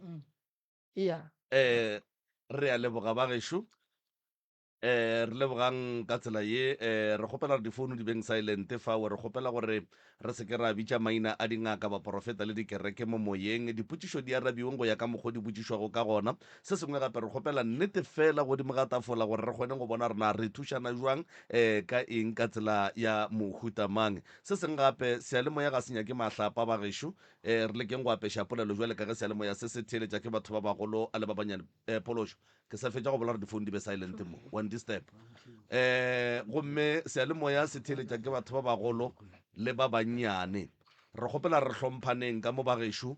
Eya. Eh re a leboga ba gešo. Eh, re lebogang ka tsela ye. Eh, re kgopela gore difounu di beng silent fao. Re kgopela gore re se ke ra bitša maina a dingaka, baporofeta le dikereke mo moyeng. Dipotšišo di arabiweng go ya ka mokgo di botšišwago ka gona. Se sengwe gape, re kgopela nnete feela godimo ga tafola gore re kgone go bona gore na re thušana jwang, eh, ka eng, ka tsela ya mohuta mang. Se sengwe gape, seyalemoya ga se nyake mahlapa, bagešo. Eh, re lekeng go apeša polelo bjale ka ge seyalemoya se se theeletša ke batho ba bagolo le ba banyane. Eh, phološo. Ke sa fetša go bola gore difounu di be silent mo, wa ndisturb. Um gomme seyalemoya se theeletša ke batho ba bagolo le ba bannyane. Re kgopela re hlomphaneng ka mo bagešo. Um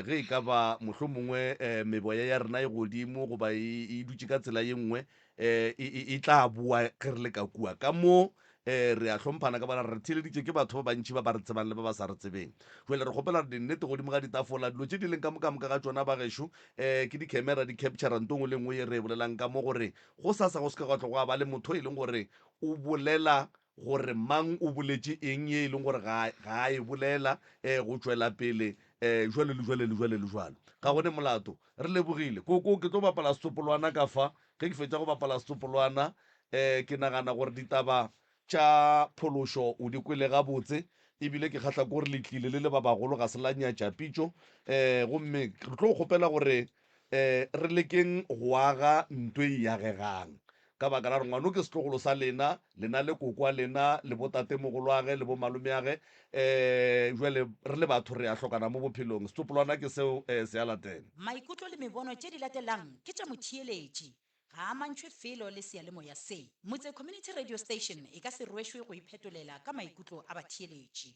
ge e ka ba mohlomongwe um meboya ya rena e godimo goba e, e dutše ka tsela ye nngwe, um e, e, e tla boa ge re le ka kua. Ka mo um re a hlomphana ka bana re theeleditše ke batho ba bantši ba ba re tsebang le ba ba sa re tsebeng. Jwale re kgopela gore dinnete godimo ga ditafola, dilo tše di leng ka mo ka moka ga tšona bagešo, um ke di-camera di captura nto nngwe le nngwe ye re e bolelang ka mo gore gosasa go se ke gwa tlo gwa ba le motho e leng gore o bolela gore mang o boletše eng ye e leng gore ga ga a e bolela um go tšwela pele um jwalo le jwale le jwale le jwalo. Ga go ne molato. Re lebogile. Koko, ke tlo bapala setsopolwana ka fa. Ge ke fetša go bapala setsopolwana, um ke nagana gore ditaba tša phološo o di kwele gabotse, ebile ke kgahla ke gore le tlile le le ba bagolo, ga se la nyatša pitšo. Um gomme re tlo kgopela gore um re lekeng go aga nto e agegang, ka baka la gore ngwano ke setlogolo sa lena, lena le koko wa lena, le botatemogoloage, le bomalomeage. Um jwale re le batho re a hlokana mo bophelong. Setsopolwana ke seo um se a latela. Maikutlo le mebono tše di latelang ke tša motheeletši. Ga a amantšhwe felo le seyalemoya se. Motse Community Radio Station e ka se rwešwe go iphetolela ka maikutlo a batheeletši.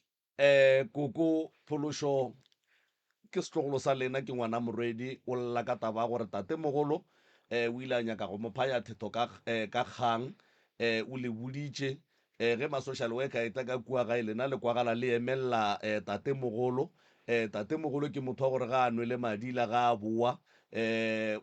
Koko Phološo ke setlogolo sa lena, ke ngwana morwedi, o lla ka taba ya gore tatemogolo o ile a nyaka go mo phaya thetho ka ka kgang. O le boditše ge ma social worker a etla ka kua gae lena le kwagala le emelela tatemogolo. Tatemogolo ke motho wa gore ga a nwele madila ga a boa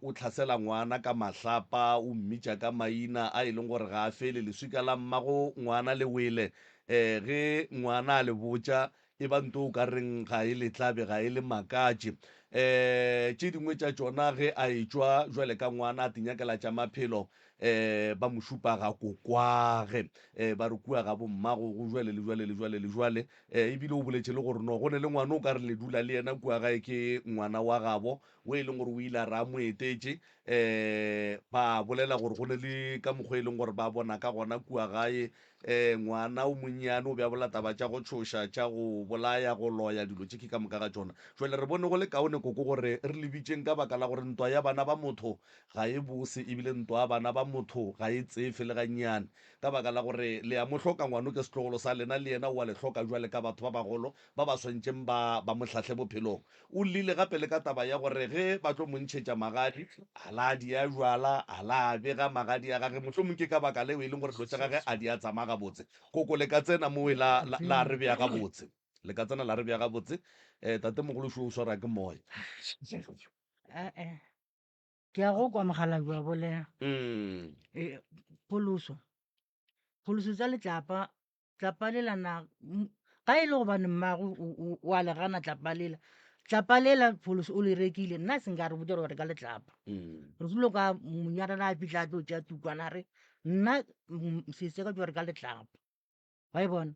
o hlasela ngwana ka mahlapa, o mmitša ka maina a e leng gore ga a fele. Leswika la mmago ngwana le wele ge ngwana a le botša. E ba nto o ka reng ga e le tlabe, ga e le makatše. Um tše dingwe tša tšona ge a etšwa jwale ka ngwana a tinyakela tša maphelo, um ba mo šupa ga kokwage, um ba re kua ga bommago go jwale le jwale le jwale le jwale. Um e bile o boletše le gore no go ne le ngwana o ka re le dula le yena kua gae ke ngwana wa gabo wo e leng gore o ile a re a mo etetše, um ba bolela gore go ne le ka mokgwa e leng gore ba bona ka gona kua gae. Um ngwana o monnyane o be a bolela taba tša go tšhoša, tša go bolaya, go loya, dilo tše ke ka moka ga tšona. Jwale re bone go le kaone koko gore re le bitšeng ka baka la gore ntwa ya bana ba motho ga e bose ebile ntwa ya bana ba motho ga e tsefe le gannyane. Ka baka la gore le a mo hloka ngwano ke setlogolo sa lena le yena o a le hloka jwale ka batho ba bagolo ba ba swantšeng ba ba mo hlahle bophelong. O llile gape le ka taba ya gore ge ba tlo mo ntšhetša magadi, a la a dia bjala, a la a bega magadi a gage, mohlomong ke ka baka leo e leng gore dilo tša gage a di a tsamaya gabotse. Koko, le ka tsena mowe la, la, la re bea gabotse. Le ka tsena la re bea gabotse. Eh, tatemogolo šo o swara ke moya. Ee, ke a go kwa mokgalabje wa bolela. Mm. Eh, pholoso. Pholoso tsa letlapa Tlapa lela na ga e le gobane mmago o a le gana tlapa lela tlapa lela pholoso o le rekile nna se nka re botsa gore reka letlapa Mm. re tlilo ka monyarana a fitlha a tlo tšea tukwana re nna sese ka tšo reka letlapa wa e bona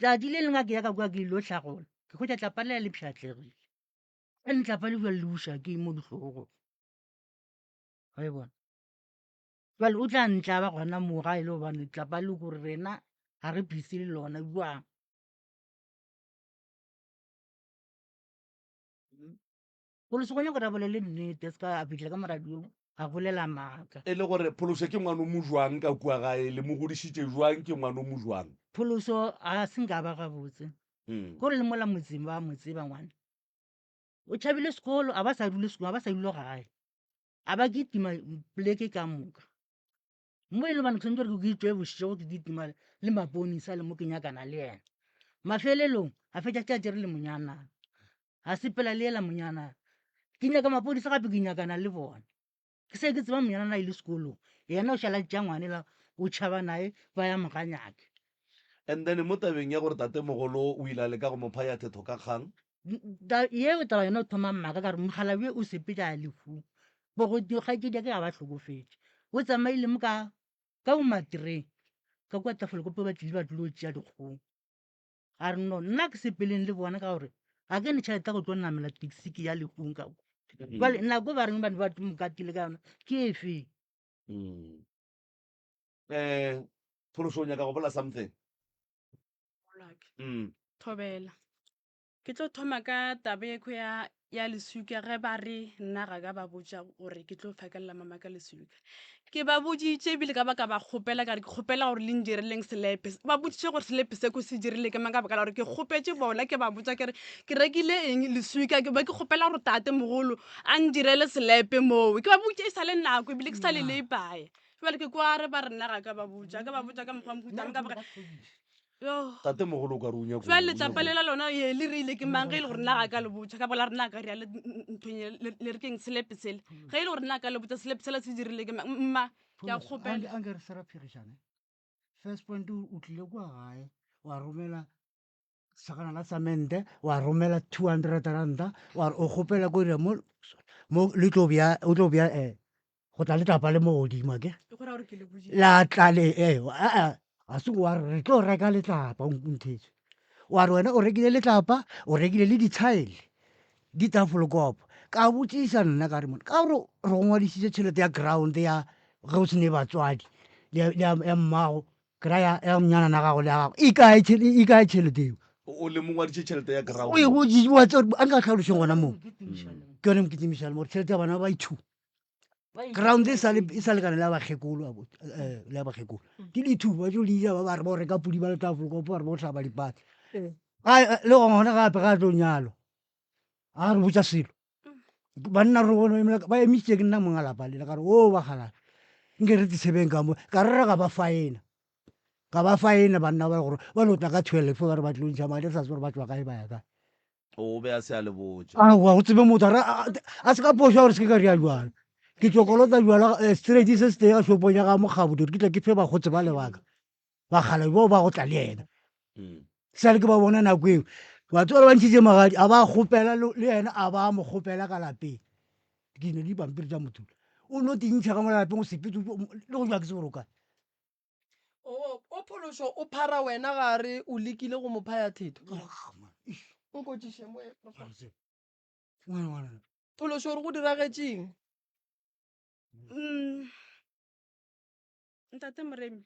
tšatši le lengwe a ke ya ka kua ke ilo hlagola ke hwetša tlapa lela le pšhatlegile ene tlapa le jale le buša ke mo dihlogong wa e bona Jwale o tla ntlaba gona moo ga e le gobane tlapa le gore rena ga re busy le lona jwang. Pholoso go nyaka gore a bolele nnete a se ka a fihla ka moradiong a bolela maaka. E le gore Pholoso ke ngwana o mo jwang ka kua gae, le mo godišitše jwang, ke ngwana o mo jwang? Pholoso ga se nka ba gabotse, ke gore le mola motseng ba mo tseba ngwana. O tšhabile sekolo a ba sa dule sekolong, a ba sa dule gae. A ba kitima poleke ka moka mo e le gobane ke swanetše gore ke itšwe bošego ke kitima le maponisa le mo ke nyakana le yena. Mafelelong a fetša tša tšere le monyanana a sepela le yela monyanana. Ke nyaka maponisa gape ke nyakana le bona. Ke se ke tseba monyanana a ile sekolong yena o šala tša ngwanela o tšhaba naye ba ya moganyake. And then mo tabeng ya gore tatemogolo o ile a leka go mo phaya thetho ka kgang. Yeo taba yona o thoma maaka ka gore mokgalabje o sepetše a ya lehung. Kgaetšedi ya ka ga ba hlokofetše. O tsamaile mo ka ka bo matreng ka kua Tafelkop ba tlile ba tlilo tšea dikgong. A re no nna ke sepeleng le bona ka gore ga ke ne tšhelete ya go tlo namela taxi ke ya lehung ka kwa. Jwale nako ba reng ba ne ba mo katile ka yona ke efe? Um Phološo o nyaka go bolela something? Mm. Thobela. Ke tlo thoma ka taba eko ya ya leswika ge ba re nna ga ka ba botša gore ke tlo phakelela mama ka leswika. Ke ba boditše ebile ka ba ka ba kgopela ka re ke kgopela gore le ndireleng selepe. Ba boditše gore selepe se ko se dirile ke mang ka baka la gore ke kgopetše bona ke ba botša ke re ke rekile eng leswika ke be ke kgopela gore tate mogolo a ndirele selepe moo. Ke ba boditše e sa le nako ebile ke sa le leipae. Jwale ke kwa re ba re nna ga ka ba botša ka ba botša ka mokgwa mohuta ka baka Yo. Tate mogolo o ka re o nyako. Jwale letlapa le la lona ye le rile ke mang ge e le gore nna ga ka le botša ka bola rena ka ria le nthong ye le re keng selepe sele ge e le gore nna ka le botša selepe sela se dirile ke mang mma ke a kgopela. Anke re se ra phegišana. First point o tlile kwa gae wa romela sakana la cement wa romela 200 ranta wa re o kgopela ko dira mo mo le tlo bja o tlo bja eh go tla letlapa le mo godimo ke la tla le eh ga se wa re re tlo reka letlapa o nthetse wa re wena o rekile letlapa o rekile le dithaele ditafolokopo ka botsisa nna ka re mone ka gore re go ngwadisitse tšhelete ya ground ya ge o se ne batswadi ya mmago ke ra ya ya monyana gago le ya gago e kae e kae tšhelete eo o le mongwaditše tšhelete ya ground o e go wa tse a nka tlhalošeng gona moo ke yone mokitimišane gore tšhelete ya bana ba ithu ground e sa e sa lekane le ya bakgekolo eh, le ya bakgekolo ke dithu ba tlo le ja ba ba re ba o reka podi ba le tafolokopo ba re ba o hlaba dipatla eh, le gona gape ga a tlo nyalo a re botsa selo banna re bone ba emisitse ke nna monga lapa lela ka re o ba galala nke re tsebeng ka mo ka re re ga ba faena ga ba faena banna ba gore ba no tla ka 12 ba re ba tlo ntšha madi re sa tsebe gore ba tšwa kae ba ya kae o be a se a le botša aowa go tsebe motho a se ka phoša gore se ke ka ria jwalo ke tlo kolota jwala eh, straight se se tee ga shopong ya ga mokgabo ke tla ke fe bakgotse ba lebaka bagala bao ba go tla le yena mm. Sa le ke ba bona nako eo batho ba ba ntšhitše magadi a ba kgopela le yena a ba mo kgopela ka lapeng ke ne dipampiri tša motho o no tintšha ka mo lapeng o sepetse le go jwa ke se gore o kae O, o phološo o phara wena gare o lekile go mo phaya thetho. Nkotšiše mo. Phološo gore go diragetšeng? Mm. Ntate Moremi,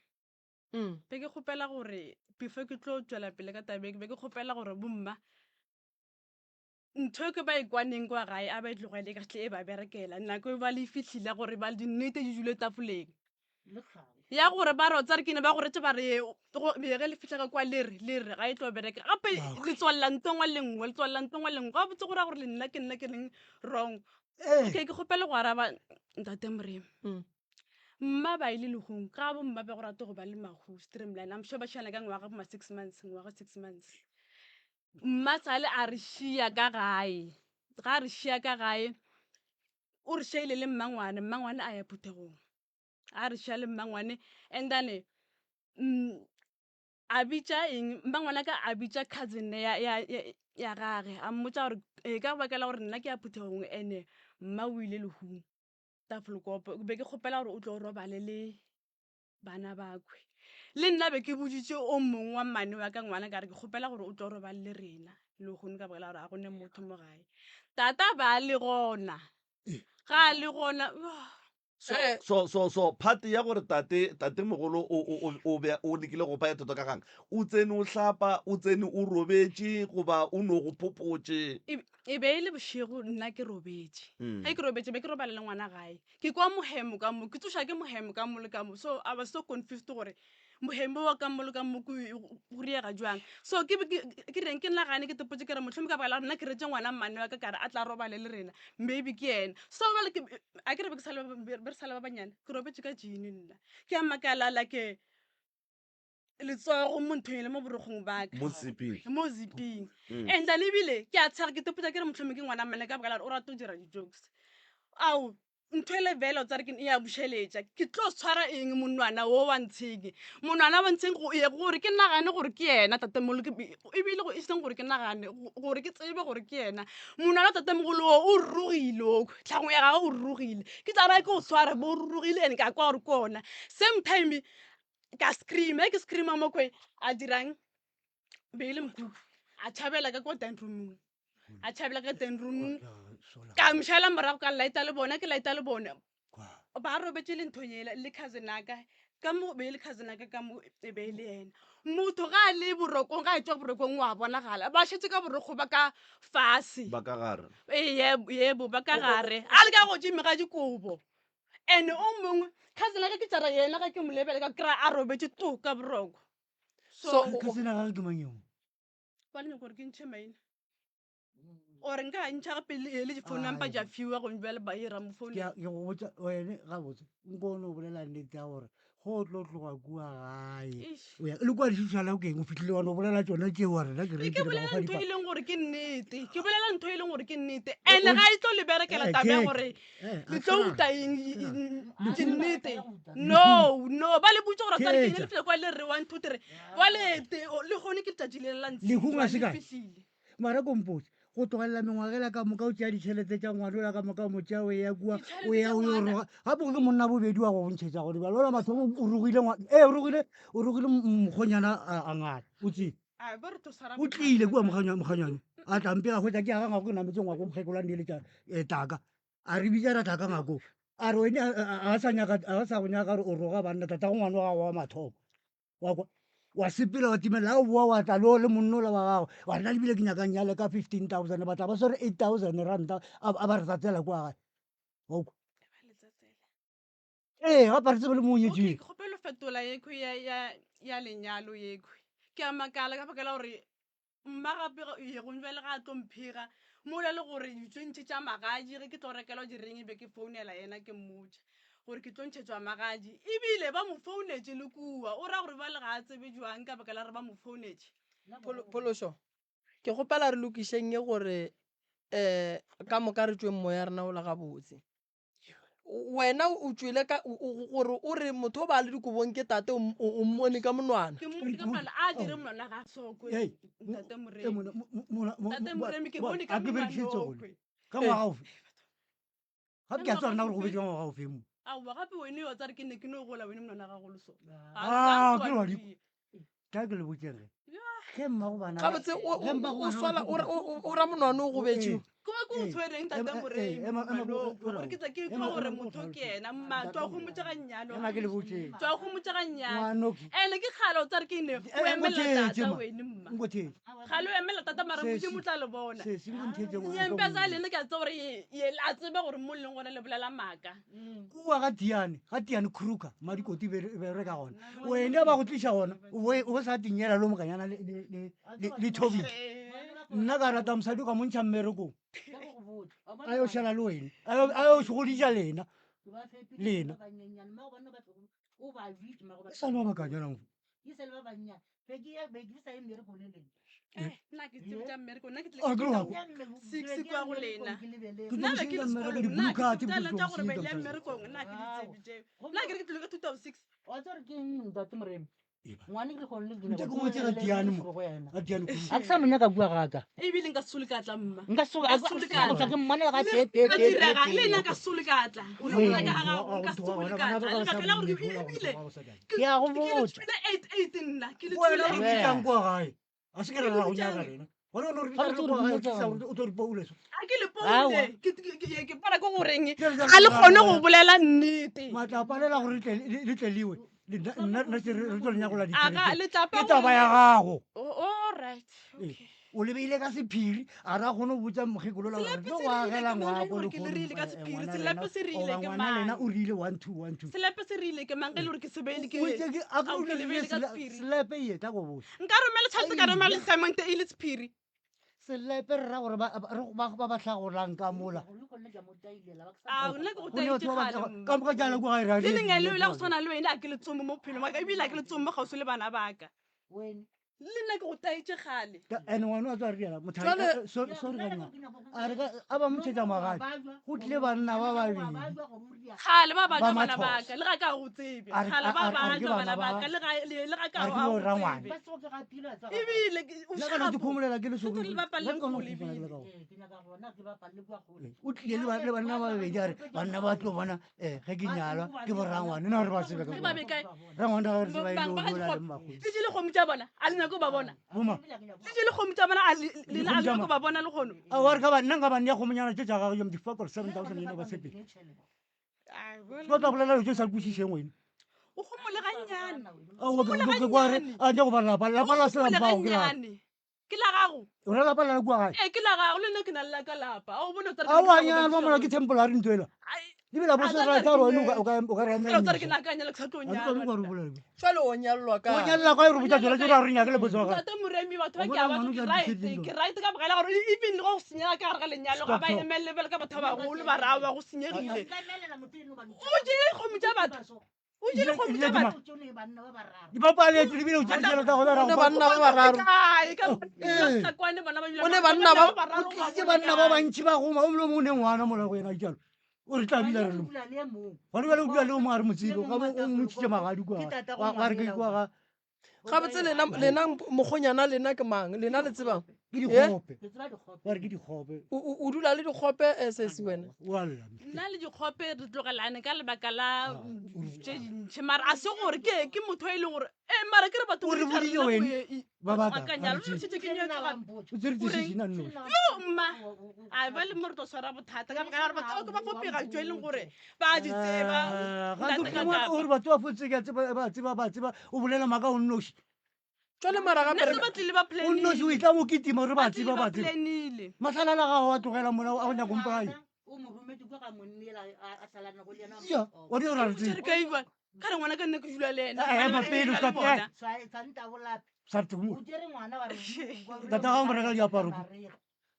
Mm. be ke kgopela gore before ke tlo tšwela pele ka taba e, ke be ke kgopela gore bomma ntho e ke ba e kwaneng kwa gae a ba e tlogele ka tle e ba berekela nako e ba le fihlile gore ba dinnete di dule tafoleng ya gore ba re tsare ke ne ba go retse ba re ge le fihla ka kwa lere lere ga e tlo bereka gape le tswalela nto ngwe le nngwe le tswalela nto ngwe le nngwe ga botse go raya gore le nna ke nna ke leng wrong okay ke kgopele go araba ntate moremi mm. Mma ba ile lehung, ga bo mma be go rate go ba le mahu streamline. I'm sure ba šiana ka ngwaga bo ma 6 months, ngwaga 6 months. Mma sale a re šia ka gae. Ga a re šia ka gae, o re šaile le mmangwane, mmangwane a ya phuthegong. A re šia le mmangwane and then mm, a bitša eng mmangwana ka a bitša cousin ya, ya, ya, ya gage a mmotša gore e ka baka la gore nna ke ya phuthegong ene mma o ile lehung. Tafelkopo, ke be ke kgopela gore o tlo robale le bana bakwe. Le nna be ke boditše o mongwe wa mmane wa ka ngwana ka re ke kgopela gore o tlo robale le rena lehono ka baka la gore ga go ne motho mo gae. Tata ba le gona. Ga a le gona. So, so, so, so, part ya gore tate, tate mogolo o, o, o, o be, o lekile go phaya thotho ka gang, o tsene o hlapa, o tsene o robetše, goba o no go phopotše? E, E be e le bošego nna ke robetše. Ge ke robetše be ke robala le ngwana gae. Ke kwa mohemo ka mo, ke tsoša ke mohemo ka mo le ka mo. So I was so confused gore mohemo wa ka mo le ka mo ke go riega jwang. So ke be ke ke reng ke nagane ke topotše ke re mohlomong ka baka la gore nna ke retše ngwana mmane wa ka ka re a tla robale le rena maybe ke yena. So bjale ke a ke re be ke sa le be re sa le ba banyane ke robetše ka jean nna. Ke a makala like letsogo mo nthong ele mo borokgong baka mo ziping mo ziping mm. and then ebile ke a tshega ke topotsa ke re motlhome ke ngwana mmane ka baka la gore o rata go dira di-jokes ao ntho ele vele o tsare ke e a bušeletša ke tlo tshwara eng monwana o wa ntsheng monwana wa ntsheng ye gore ke nagane gore ke yena tatemogolo ebile e seng gore ke nagane gore ke tsebe gore ke yena monwana wa tatemogolo o o rurugile o tlhagong ya gagwe o rurugile ke tla ra ke o tshware bo rurugile and ka kwa gore ke ona same time ka screama ke screama mo kwe a dirang be e le mokuku a tšhabela ka ko den roomong a tšhabela ka den roomong ka mšala morago ka lighta le bona ke lighta le bone ba robetše le nthong ela le cousin aka ka mo be e le cousin aka ka mo e be e le yena motho ga a le borokong ga a tswa borokong wa bonagala ba šetse ka borokgo ba ka fase ba ka gare ee yebo ba ka gare a le ka godimo ga dikobo And o mongwe cousin ya ka ke tšara yena ga ke mo lebele ka kry a robetše to ka boroko. So Cousin ya gagwe ke mang eo? Ba le nyaka gore ke ntšhe maina. Or nka ntšha gape le le di-phone number Ai. ja fiwa gomme bjale ba ira mo Ke founeng. a- ke go botša wene gabotse nko o no bolela nnete ya gore go o tlo tloga kua gae Eish. o ya le kua dišušala o keng o fitlhile wa no bolela tšona tšeo wa rena ke Ke re ba go bolela fa ntho dipa e leng gore ke nnete. Ke bolela ntho e leng gore ke nnete. O- And o- ga e tlo le berekela Eh, taba ya check. gore Eh, le a tlo tla. uta eng ke nnete. No, no, ba le botse gore tsare ke Theetša. le fihla kwa le re 1 2 3. Ba le te le gone ke letšatši le la ntshintšwa, Lehung a se le kae? fihlile. Mara ko mpotše, go tlogelela mengwaga ela ka moka o tšea ditšhelete tša ngwana ola ka moka o mo tšea o eya kua Ditšhelete o ya tša o yo ngwana? roga gape ke monna bobedi wa go ntšhetša gone bjale ola mathomo o rogile ngwana ee o rogile o rogile mokgonyana a ngata o tsile A ba re tlo swara o tlile kua mokgonyane a tla mpe a hwetša ke aga ngwako ke nametse ngwako mokgekolo a nneeletša eh, taka a re bitša ra tla ka ngwako a re wene a sa nyaka a sa go nyaka gore o roga banna tata go ngwana wa gago wa mathomo wa kwa wa sepela wa timela o boa wa tla le le monno la wa gago wa nna lebile ke nyakang nyale ka 15000 ba tla ba swere 8000 ranta a ba re tsatsela kwa gae wa kwa ee gape re tsebe le mo Okay, nyetseng ke kgopelo fetola yekhwi ya, ya, ya lenyalo yekhwi ke a makala ka baka la gore Mma gape ye go bjale ga a tlo mphega mola le gore di tlo ntšhetša magadi ge ke tlo rekelwa direng be ke founela yena ke mmotša gore ke tlo ntšhetšwa magadi ebile ba mo founetše le kua o ra gore bjale ga a tsebe jwang ka baka la gore ba mo founetše. Phološo, ke kgopela re lokišeng ye gore um ka moka re tšweng moya rena ola gabotse. Wena o tšwele ka gore o re motho o ba le dikobong ke tate o mmone ka monwana. Ke mmone ka monwana a dire monwana ga sokwe. Ntate Moremi. Ntate Moremi ke bone ka monwana okwe. Ka ngwaga ofe? Gape ke a tseba rena gore go betse ka ngwaga ofe mo. Aowa gape wene wa tsare ke ne ke no gola wene monwana ga golo so. Ah, ke wa di. Tla ke le botseng ge. Ge mmago bana. Gabotse o swala o ra monwana o gobetše. Ke wa ke o tshwereng tate Moremi. Gore ke tla ke kwa gore motho ke yena mma tswa go motsa ga nnyane. Ema ke le botseng. Tswa go motsa ga nnyane. Ene ke kgale o tsare ke ne o emela tata wene mma. Kgale o emela tata mara Modimo tla le bona. Nyempe tsa lena ke a tseba gore ye la tseba gore mo leng gona le bolela maaka. Kua ga Tiane, ga Tiane Kruger, Madikoti be be re ka gona. Wena ba go tliša gona, o be o sa tinyela lo mokanyana le le le le le Thobile. Nna ka rata mosadi o ka mo ntšha mmerekong. A yo šala le wena, a yo a yo godiša lena. Lena. E sa le ba bakanyana mo. Nna ke tsebe tša mmereko nna ke tlile A ke wa six kwa go lena Ke nna tlo be ke le mošetša mmereko sekolong di nna blue ke card tsebe ke tša tlo gore be le mošetša mmerekong nna ke di tsebe tšeo nna ke re ke tlile ka 2006 Wa tseba gore ke eng ntate Moremi? Ngwane ke kgone le Nte ke ngwetše ga Tiane mo. Ga Tiane Kruger. A ke sa mo nyaka kua ga ka. Ebile nka se sole ka tla mma. Nka se Nka se sole ka tla tla. ke mmonela ga tee tee Ka tee direga tee le nna tee. nka se sole ka tla. O re ka ga gago nka se sole ka tla. Lebaka la gore ebile Ke a go ke le botša. tswile 8 8 nna ke le Wena tswile o re 8. bitsang kwa gae. A se ke re ra go nyaka rena. Gona o no re bitsa re le kwa gae, o tlisa o tlo re poule so. A ke le Aowa. poule ke ke- ke ke bona ke goreng Ke re ga le kgone go bolela nnete. Matlapa a lela gore le tle- le le tle liwe. Le nna nna nna se re re tlo le nyakola A ga ditšhelete. letlapa Ke taba ya gago. Oh, all right. Ee. Okay. O le beile ka sephiri a ra kgone go botsa mokgekolo la gore Selepe tlo se go rile agela ke mang ngwako gore ke le lehono, rile ka eh, sephiri, ngwana selepe rena, se rile goba ke ngwana lena mang? o rile 1 2 1 2 Selepe se rile ke mang ge e le gore ke se beile ke O itse ke a ke Ao, o ke le dirile beile ka sele- sephiri. selepe e tla go botsa Nka romela tšhelete ka romela le cement e le sephiri. Selepe re ra gore ba ba ba ba ba hlagolang ka mola. A nna ke go Go ne taetše batho ba ba kgale mma. ka moka jala kwa gae ra Le lengwe le la go swana le wena a ke le tsome mo bophelong wa ka ebile a ke le tsome kgauswi le bana ba ka. Le nna ke go taetše kgale. And ngwana wa tswa re diela motho Jwale- sorry sorry ka nna. A re ka a ba motshetsa magadi. Go tlile banna ba babedi. Kgale ba Ba bajwa bana Mathosa. ba ka le ga ka go tsebe. A re- Kgale ba a- a- a re ke bajwa bana bana ba ba- ka le ga le ga ka a re ke go bo rangwane. tsebe. Ebile ke- o Nna ka no sharp. dikhomolela ke le so. Ke le bapalele kgole ebile. O tlile le ba- le banna ba babedi a re banna ba tlo bona eh ge ke nyalwa ke bo rangwane na re ba tsebe ka Ke ba be kae? rangwane ga re tseba e Bang le ba o ga la le dikgomo. mmakgoši. Le jele kgomo tša bona a le nyako ba bona. Boma. Le jele kgomo tša bona a le lena a le nyako ba bona le kgono. A wa re ka ba nna nka ba nea kgomonyana tše tša gagwe yo mdifakol 7000 eno ba sepele. Ba tla bolela dilo tše sa kwešišeng wena. O gomole gannyane. A o ke kwa re a nyako ba lapa lapa la se O gomole la mpao ke la. gannyane. Ke la gago. O ra lapa la kua gae. Ee ke la gago le nna ke na le la ka lapa. A o bone o tsare A wa nyalwa mola ke temporary ntho ela. Ebile bo se ra tsa rone o ka o ka re Tsare tsare ke na ka nyala ke sa tlo A ke tlo nyalwa. re bolela. Jwale o nyallwa O nyalla kae re botsa tsona tse re nyake le botsa ga. Ntate Moremi batho ba O ke a bona batho ngwana ke o right tla di ke right ka baka la gore even le go senyega ka gare ga lenyalo ga ba Stop. emelele bjalo ka batho ba bagolo ba re aowa go senyegile. O jele kgomo tša batho. O jele kgomo tša batho. Di bapaletse ebile o tsere tšhelete ya gona ra O ne go banna ba bararo. Kae ka Ee. Tlakwane bona ba O ne banna ba O tlisitse banna ba bantši ba goma o mongwe o ne ngwana mola go yena jalo. O re tla bile re lo. Gona bjale o dula le o mongwe a re mo tsebe o ka bo o mo ntšhitše magadi kwa. Wa re ke kwa ga Gabotse lena lena mokgonyana lena ke mang? Lena le tsebang? ke dikgope. Wa re ke dikgope. O o- o dula le dikgope eh, sesi wena? O a lla. Nna le dikgope re tlogelane ka lebaka la tše dintši mara a se gore ke ke motho e leng gore e mara ke re batho O re boditše wena. Ba ba ka, akanyalo ba re šetše ke nyetswe gape. O tsere decision a nnoši. Yo mma a ba le mo re tlo swara bothata ka baka la gore batho ba ke ba fo pega tšo e leng gore ba di tseba Ah, ga ntate ke ka ngwana kapa. o re batho ba fotse ke a tseba ba tseba ba tseba o bolela maaka o nnoši. Jwale mara gape Nna re se ba tlile ba O nnoši o planile itla mo kitima o re ba ba tlile tseba ba ba tseba. planile Mahlalala ga wa tlogela mola a go nyaka mpolaya. Ya, wa di ra re Tšere tseba. ka iwa ka re ngwana ka nna ke dula le ena Eh, Bana ema ba pele, dula le stop, eh. bona. Sa re tumo. Tata ga o mo reka diaparo.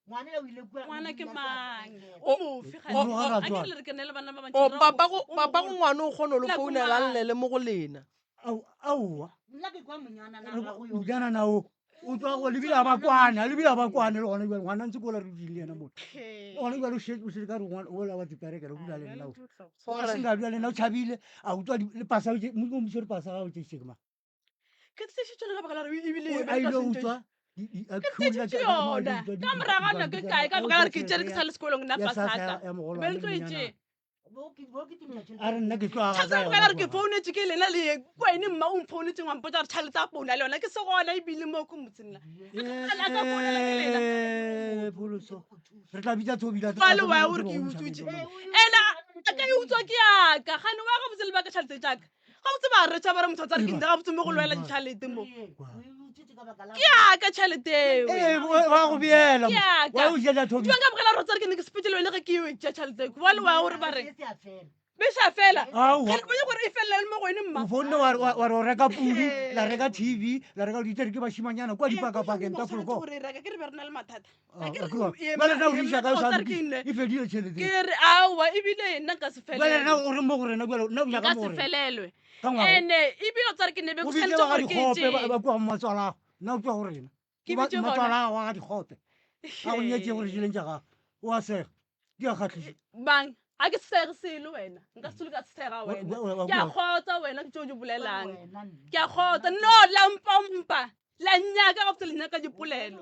Ngwana ke mang? O mofe ga O- o- a ke re le re ke na le bana ba bantši O ra papa o- go o papa go mogolo. ngwana o kgona go le Nako founela mang? lle le mo go lena. Ao aowa. Monyana na o. O tswa go lebile a ba kwane, a lebile a ba kwane le gona jwale ngwana ntse kola re dule le yena mo. Le gona jwale o shetse o shetse ka re ngwana o la wa diperekela o dula le nna. O a senga dula le nna o tšhabile a utswa le pasa o mo mo re pasa ga o tšeise ke ma. Ke tlišitše yona ka baka la gore ebile O a ile utswa ke tlišitše yona ka morago ga nako e kae ka baka la gore ke tšere ke sa le sekolong nna pasaka be le tlo e tšee. A re nna ke tlo aga ka yona. Re ke founetše ke lena le kwene mma o mphounetseng wa mpotsa gore tšhalete ya founa le yona ke se gona ebile mo ko motseng la Pholoso re tla bitsa Thobile a le wa gore ke utswitše ene a ka e utswa ke yaka gane wa gabotse le baka tšhalete jaaka gabotse ba retša ba re motho tsare ke nte gabotse mo go lwela ditšhalete mo ke yaka tšhalete eo Ee, ba go beela Ke yaka. wa o jela Thobi ka bogela gore tsare ke ne ke sepetse le wene ge ke eo tša tšhalete eo wa le wa gore ba re beša fela Aowa. Ga ke bone gore e felela le mo go wene mma o founne wa re o reka pudi la reka tv la reka ditere ke bašimanyana kwa dipakapakeng ka foloko gore reka ke re be re na le mathata Ah, bjale rena o re iša kae o sa lokise? E fedile tšhelete ke re aowa ebile nna nka se bjale rena o re mo go rena bjale nna o nyaka nka mo se go rena felelwe Ka ngwago. ene ebile o tsare ke nebe o ke bitse tshwanetse ba ga gore ke dikgope ba tšee ba kua go matswalago nna o tšwa go rena Ke Ba- bitše bona. matswalago wa ga dikgope a go nyetše gore jeleng tša gago o a sega di a kgatlhiša bang a ke sege selo wena nka se tsole ka sega wena ke a kgotsa wena ke tšeo di bolelang ke a kgotsa no la mpompa la nyaka gabotse le nyaka dipolelo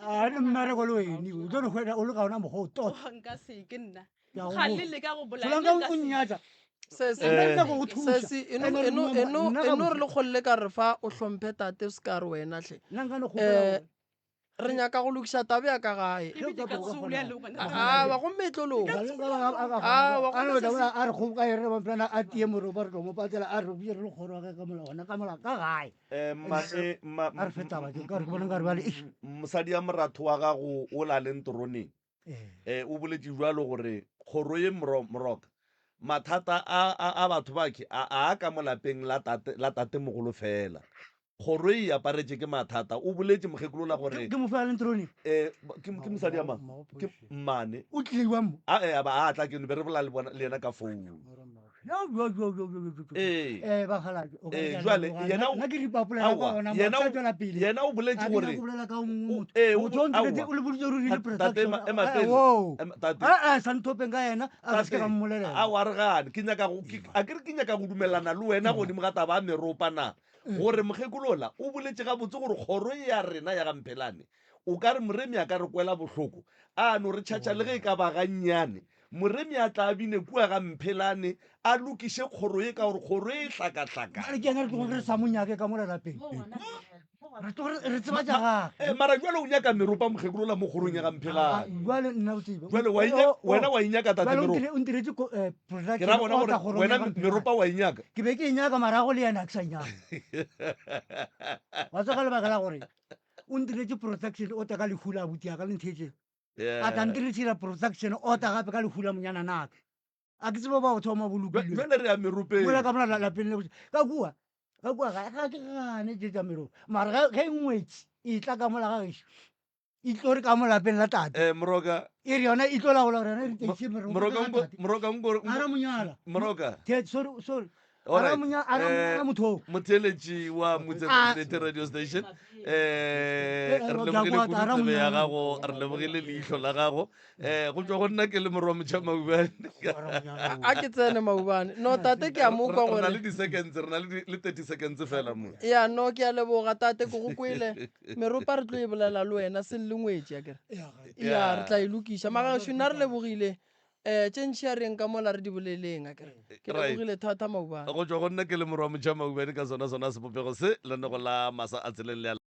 a le mmereko le wene o tlo no hwetša o le ka ona mokgwa o tota Oh, nka se ke nna Ke a go ga le botša. le ka go bolaya Solanka nka o se. nnyatša Sesi, Nna ke nyaka go thuša. sesi eno Ene re eno mma- eno nna ga eno re botse- le kgolle ka re fa o hlomphe tate o se ka re wena hle nna nka no kgopela Eh, gore re nyaka go lokiša tabe ya ka gae Ge o ka Ka bo ka tsholo kgona ya le gona. awa gomme e tlo loka Aowa, gomme sesi- a re kgoboka e re bamplana a tie moropa re tlo mo patela a re bue re le kgoro ge ka mola gona ka mola ka gae Eh, mma, eh, mma, a re fe taba ke ka re ke bona nka re bjale eish. mosadi ya moratho wa gago o la leng teroneng eh o boletše bjalo gore kgoro ye moroka mathata a a a batho ba ke a a ka mo lapeng la tate la tatemogolo fela Kgoro e aparetše ke mathata. O boletše mokgekolola gore. Ke mofe a leng teroneng? Eh, ke ke mosadi ya mang? Ke mmane. O tlile jwang mo? A eh, a ba a tla ke be re bolela le bona le yena ka founu. Yo, yo, yo, yo, yo, yo, yo. Ee. Eh, bakgalabje, o ka re Eh, ke a jwale, leboga. yena o- Nna ke ripa polela ka Aowa, gona, yena motho o- a tšwela pele. yena o boletše A ke gore nyake go bolela ka o mongwe o- motho. ee, o Motho o bo- ntiretse- aowa. o le boditse gore o dirile Ta- tate, production. ema- ema Eh, pele. woo. Ema- tate. Ah, ah, sa nthopeng ka yena, a ka se ke ka Tate, mmolelela. aowa re gane ke nyaka go ke- a ke re ke nyaka go dumelana le wena godimo ga taba ya meropa na Gore mokgekolola o boletše gabotse gore kgoro ye ya rena ya ga Mphelane, o ka re Moremi a ka re kwela bohloko, a no re tšhatšha le ge e ka ba gannyane. Moremi a tla a bine kua ga Mphelane, a lokiše kgoro ye ka gore kgoro ye e hlakahlakane. Bjale ke yena re tlogo re sa mo nyake ka mola lapeng. Re tlogo re tseba tša gage. Eh, mara jwale o nyaka meropa mokgekolola mo kgorong ya ga Mphelane. Jwale nna o tsebe. Jwale wa inya- wena wa inyaka tate Jwale o Meropa. ntire- o ntiretše ko- eh, production Ke ra gona order gore kgorong wena ya ga Mphelane. meropa wa inyaka. Ke be ke e nyaka marago le yena a ke sa e nyaka. Wa tseba ka lebaka la gore o ntiretše protection order ka lehu la abuti ya ka le ntheetšeng. A tla ntiretšela protection order gape ka lehu la monyananake. A ke tsebe ba o thoma bolokilwe. Jwale re ya meropeng. Mola ka mola lapeng le ka kua ka kua ga ga ke gane tše tša meropa mara ge ngwetši e tla ka mola ga gešo e tlo re ka mo lapeng la tate. Eh Moroka. E re yona e tlo laola gore yona e re teiše meropa. Moroka nko Moroka nko. Ara monyala. Moroka. Sorry sorry. Ara monyala ara monyala motho o. Motheeletši wa Motse Ah. Community Radio Station eh Eh, re ke a lebogile kwata, kudu ara tsebe ya monyala. gago re lebogile leihlo la gago eh go tšwa go nna ke le morwa motšha maubane A ke tsene maubane. No tate ke a mo kwa re na gore le di-seconds re na le di- le 30 seconds fela mo ya no ke a leboga tate ke go kwele meropa re tlo e bolela le wena se le ngwetši akere ya re tla e lokiša magašo nna re lebogile um tše ntši a reng ka mola re di boleleng akere ke Right. lebogile thata maubane go tšwa go nna ke le morwa motšha maubane ka sona sona sebopego se lenego la masa a tseleng le a